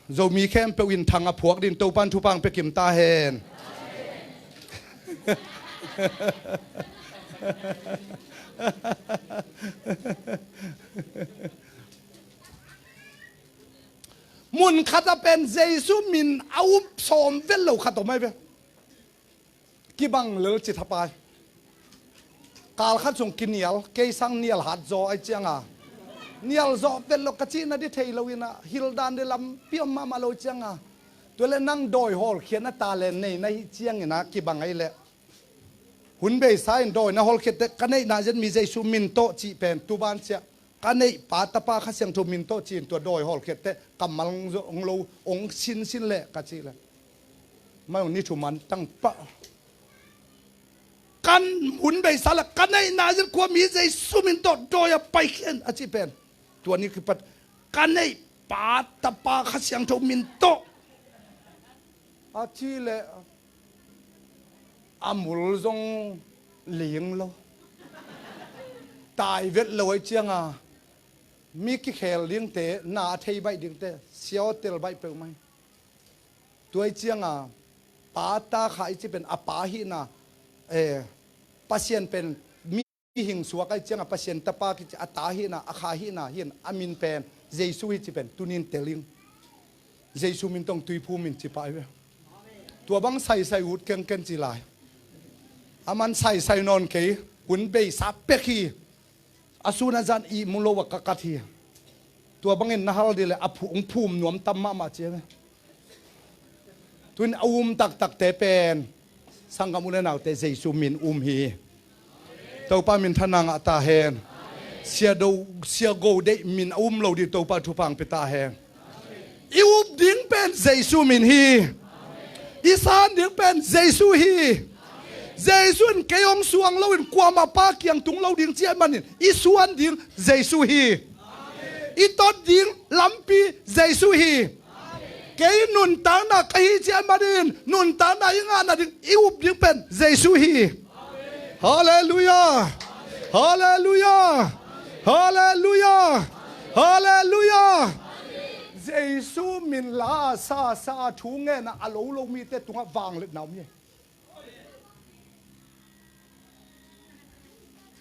Zomi khempeuh in Thang a phuak ding Topa'n thupha hong pia kim ta hen. Mun khat a pen Jesu min a um sawm vet lo khat om ai ve. Kibang lel ci thapai. Kal khat sung kinial, kei sang nial hat zaw ai cianga. Nial zawh vet lo ka cihna di thei lo ina, hildan di lampi om mahmah lo cianga. Tua le nang dawi hawlkhiatna talent nei na hih ciangina kibang ai leh. Hun beisa in dawi na hawlkhiat teh ka neihna zen mi Jesu min tawh cih pen tuban ciah. Ka neih Pa, Tapa, Kha Siangtho min tawh ci-in tua dawi hawlkhiat teh kammal hong lo hong sinsin leh ka cih leh. Mai hong ni thu man tang pah. Kan hun beisa le ka neihna zen kua mi Jesu min tawh dawi a paikhian a cih pen. Tua ni kipat ka neih Pa, Tapa, Kha Siangtho min tawh a cih leh a mul zong ling lo. Tai vet lo ai cianga mi kikhel dingte, na a thei baih dingte, sia aw tel baih peuhmah hi. Tua ai cianga Pa, Ta, Kha i ci pen a Pa hihna, eh, Pasian pen mi hing suak ai cianga Pasian Tapa kici a Ta hihna, a Kha hihna hin a min pen Jesu hi ci pen tunin tel ing. Jesu min tawh tui phum in ci pah ai ve. Tua bang saisai ut kengken ci lai. A man saisai nawn kei, hun beisa pek hi. A sun a zan ihmu lo a ka kat hi. Tua bangin na hal dih le a phu-, hong phum nuam tam mahmah ci ve. Tuin a um taktakte pen sanggam u le naute Jesu min um hi. Topa min thana ngah ta hen. Sia do, Sia Go Deih min a um lo dih Topa thupha hong pia ta hen. I up ding pen Jesu min hi. I san ding pen Jesu hi. Jesu in kei hong suang loin kuamah pa kiang tung lo ding ci ahih manin i suan ding Jesu hi. I tot ding lampi Jesu hi. Kei nuntakna ka hi ci ahih manin nuntakna i ngahna ding i up ding pen Jesu hi. Halleluiah. Halleluiah. Halleluiah. Halleluiah. Jesu min la sa sa thu ngen a lo lo mite tungah vangliatna om hi.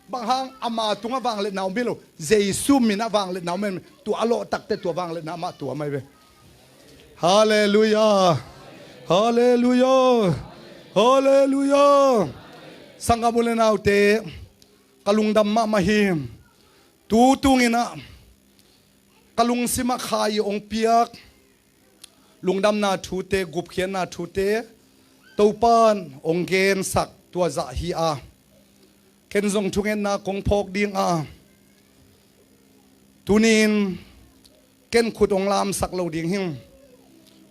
Bang hang ama tungah vangliatna om hi lo. Jesu min ah vangliatna om hi. Tua a lawh takte tua vangliatna amah tua mai ve. Halleluiah. Halleluiah. Halleluiah. Sanggam u le naute, ka lungdam mahmah hi. Tu tungin ah ka lungsimah kha i hong piak lungdamna thute, gupkhiatna thute Topan hong gensak tua zah hi a, ken zong thungetna kong phawk ding a, tunin ken khut hong lamsak lo ding hi.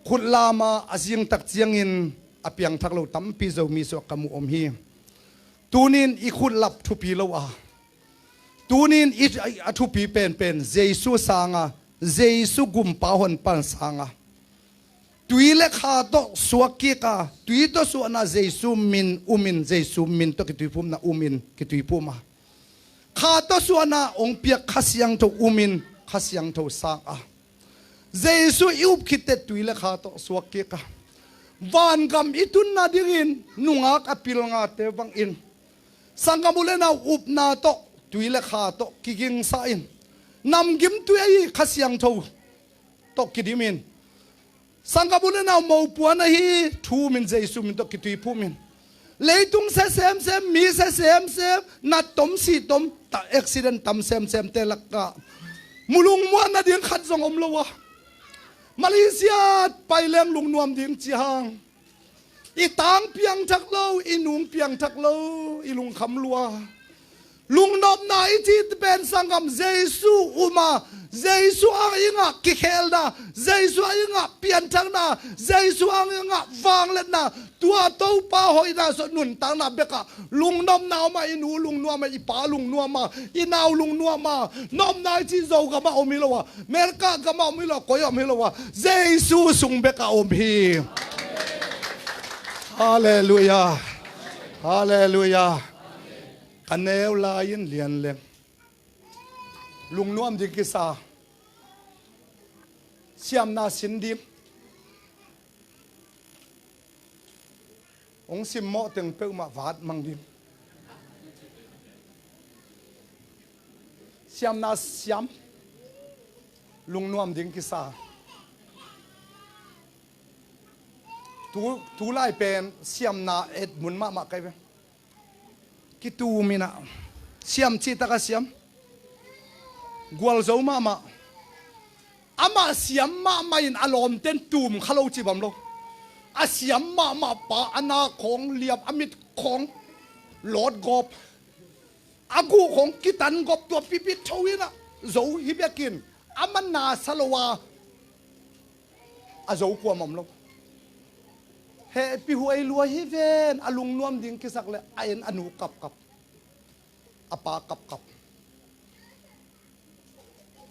Khut lam a, a zingtak ciangin a piangthak lo tampi Zomi sungah ka mu om hi. Tunin i khut lap thupi lo a, tunin i, a thupi penpen Jesu sanga, Jesu gumpa honpa sanga, tui le kha tawh suak kik a, tui tawh suahna Jesu min umin, Jesu min tawh kituiphumna umin kituiphum a, kha tawh suahna hong piak Kha Siangtho umin Kha Siangtho sang a, Jesu i up khit teh tui le kha tawh suak kik a, vangam i tunna dingin nungak a pilngate bangin sanggam u le nau upna tawh, tui le kha tawh kigingsa in, namgimtui ahi Kha Siangtho tawh kidim in, sanggam u le nau mopuan ahi thu min, Jesu min tawh kituiphum in, leitung sia semsem, mi sia semsem, nat tom, si tom, ta, accident tam semsemte lakah mu lungmuan nading khat zong om lo a, Malaysia pai leng lungnuam ding ci hang, i tang piangthak lo, i nung piangthak lo, i lungkham lua. Lungnopna i cih pen sanggam Jesu um a, Jesu ang i ngah kikhelna, Jesu ang i ngah pianthakna, Jesu ang i ngah vangliatna, tua Topa hoihna sawt nuntakna bekah lungnopna om a, i nu lungnuam a, i pa lungnuam a, i nau lungnuam a, nopna i cih Zogam ah om hi lo a, Melkah gam ah om hi lo, koi ah om hi lo a, Jesu sung bekah om hi. Halleluiah. Halleluiah. Ka neu lai-in lian leng lungnuam ding kisa. Siamna sin ding. Hong simmawh teng peuhmah vat mang ding. Siamna siam, lungnuam ding kisa. Tu, tu lai pen siamna et mun mahmah kai ve. Kitum in ah, siam cihtak a siam, gualzo mahmah. Amah siam mahmah in a lawmten tum kha lo ci bang lo. A siam mahmah pa a na khawng liam, a mit khawng lawt gawp, a guh khawng kitan gawp, tua pipi tho in ah zo hi bekin, amah na sa lo a, a zo kuamah om lo. Hehpih huai lua hi ven, a lungnuam ding kisak leh a en a nu kapkap, a pa kapkap.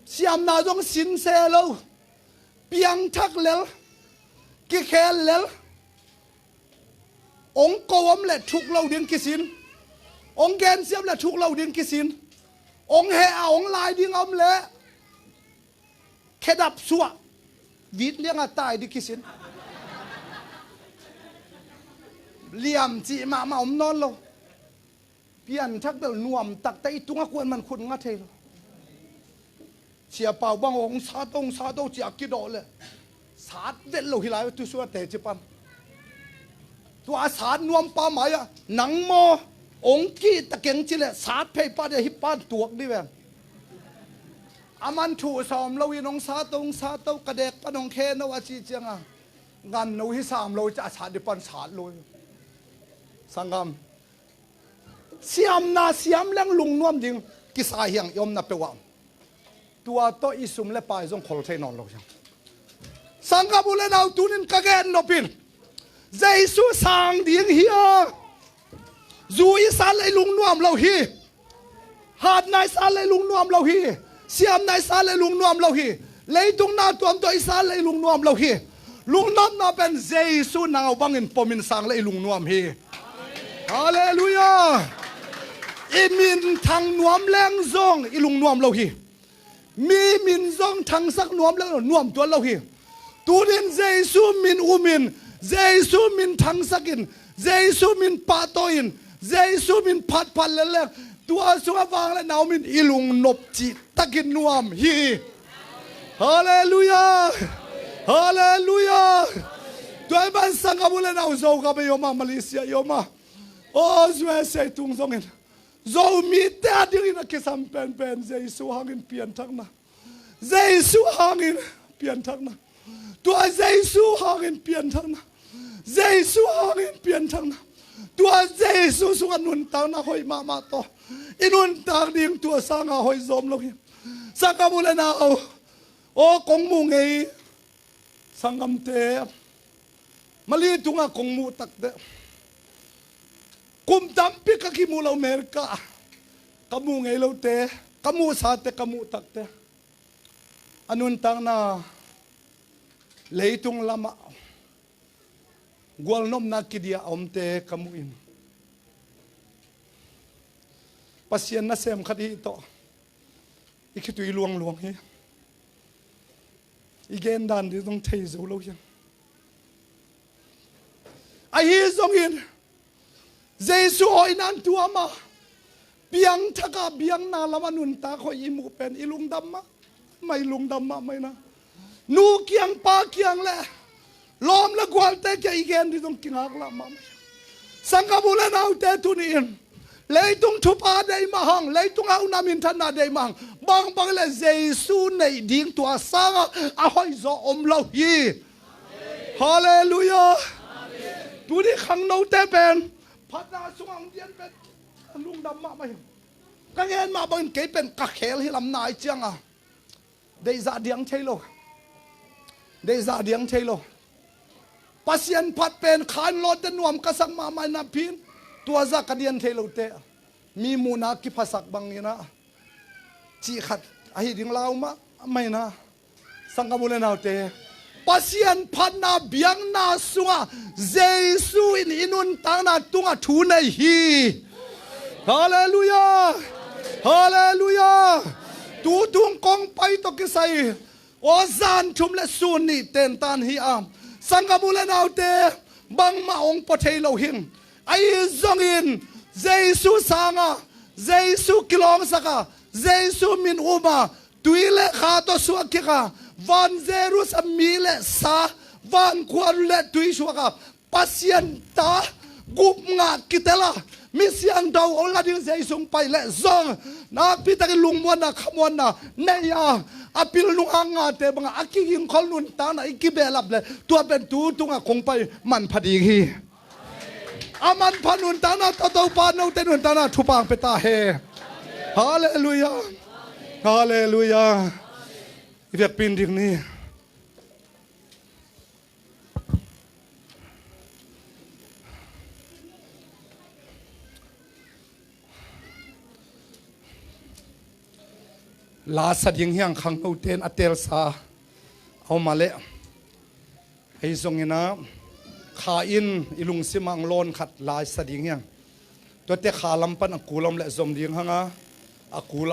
Siamna zong sin se lo, piangthak lel, kikhel lel. Hong ko om leh thuk lo ding kisin, hong gensiam leh thuk lo ding kisin, hong heh a hong lai ding a om leh khedap suah, vit liang a tai ding kisin. Liam cih mahmah om nawn lo. Pianthak bel nuam takte i tungah kuaman khut nga thei lo. Siapau bang hong sat o, hong sat o ci a kidawh leh sat vet lo hi lai, tu sua teci pan. Tua a sat nuampa mai-ah nang maw hong kihta keng ci leh sat phei pan, hih pan tuak dih veng. Aman thu sawm lo in hong sat o, hong sat o, ka dek pan hong khen o a ci ciangah, ngan no hi sam lo ci a sat dih pan sat lo hi. Sanggam, siamna siam leng lungnuam ding kisa hi hang, i omna peuh ah. Tua tawh i sum le pai zong khol thei nawn lo hi hang. Sanggam u le nau, tunin ka gen nop in, Jesu sang ding hi a, zu i sat leh i lungnuam lo hi. Hatna i sat leh i lungnuam lo hi. Siamna i sat leh i lungnuam lo hi. Leitung na tuamtuam i sat leh i lungnuam lo hi. Lungnopna pen Jesu nau bangin pomin sang leh i lungnuam hi. Halleluiah. I minthang nuam leng zong i lungnuam lo hi. Mi min zong thangsak nuam leng nuam tuan lo hi. Tunin Jesu min umin, Jesu min thangsakin, Jesu min pahtawi-in, Jesu min phatphat lel leng Tua sungah vang le na om in i lungnop cihtakin nuam hi. Halleluiah. Halleluiah. Tua i ban sanggam u le nau Zogam i om a, Malaysia i om a, aw, U S A tung zongin Zomite a dingin a kisam penpen Jesu hangin pianthakna. Jesu hangin pianthakna. Tua Jesu hangin pianthakna. Jesu hangin pianthakna. Tua Jesu sungah nuntakna hoih mahmah tawh i nuntak ding tua sanga hoih zom lo hi. Sanggam u le nau, aw, kong mu ngei sanggamte, Mali tungah kong muh takte, kum tampi ka kimuh lo America, ka mu ngei lote, ka muhsate, ka muh takte, a nuntakna leitung lamah gualnopna kidia a omte ka muh in, Pasian nasem khat i hih tawh i khitui luangluang hi. I gen dan ding zong thei zo lo hi. Ahi zongin Jesu hoihna in tuam a, piangthak a, biakna lamah nuntak hoih i muh pen i lungdam mahmah, i lungdam mahmah hi na. Nu kiang, pa kiang le lawm le gualte kiang i gen ding zong kingaklah mahmah hi. Sanggam u le naute, tuni in leitung thupha deih mah hang, leitungah u na minthanna deih mah hang, bangbang le Jesu neih ding tua sangah a hoihzaw om lo hi. Halleluiah. Tuni khangnote pen phatna sungah hong dian pen a lungdam mahmah hi. Ka ngen mah bangin kei pen ka khel hi lam nai cianga deihzah diang thei lo. Deihzah diang thei lo. Pasian phat pen kha in lawtte nuam ka sak mahmah in a phin, tua zah ka dian thei lote, mi muhna kiphasak bangin a cih khat ahi ding lau mahmah hi na. Sanggam u le naute, Pasian phatna biakna sungah Jesu in i nuntakna tungah thu nei hi. Halleluiah. Halleluiah. Tutung kong pai tawh kisai, aw, zan thum le sun nih tentan hi a, sanggam u le naute, bangmah hong pua thei lo hi. Ahi zongin Jesu sanga, Jesu kilawngsak a, Jesu min um a, tui le kha tawh suak kik a, van Jerusalem mi le sa, van khuaru le tui suak a, Pasian ta gup ngah kitel a, mi siangtho hong la ding Jesu hong pai leh zong nakpi takin lungmuanna, khamuanna nei a, a pilnung a ngate bangah a kigingkhol nuntakna i kibehlap leh tua pen tu tungah kong pai manpha ding hi. A manpha nuntakna tawh Topa note nuntakna thupha hong pia ta hen. Halleluiah. Halleluiah. I biakpi in dik ni. La sa ding hi hang, khangnote in a telsa a om a leh, ahi zongin a, kha in i lungsim ah hong lawn khat la sa ding hi hang. Tuate kha lam pan a kul a om leh zom ding hang a, a kul a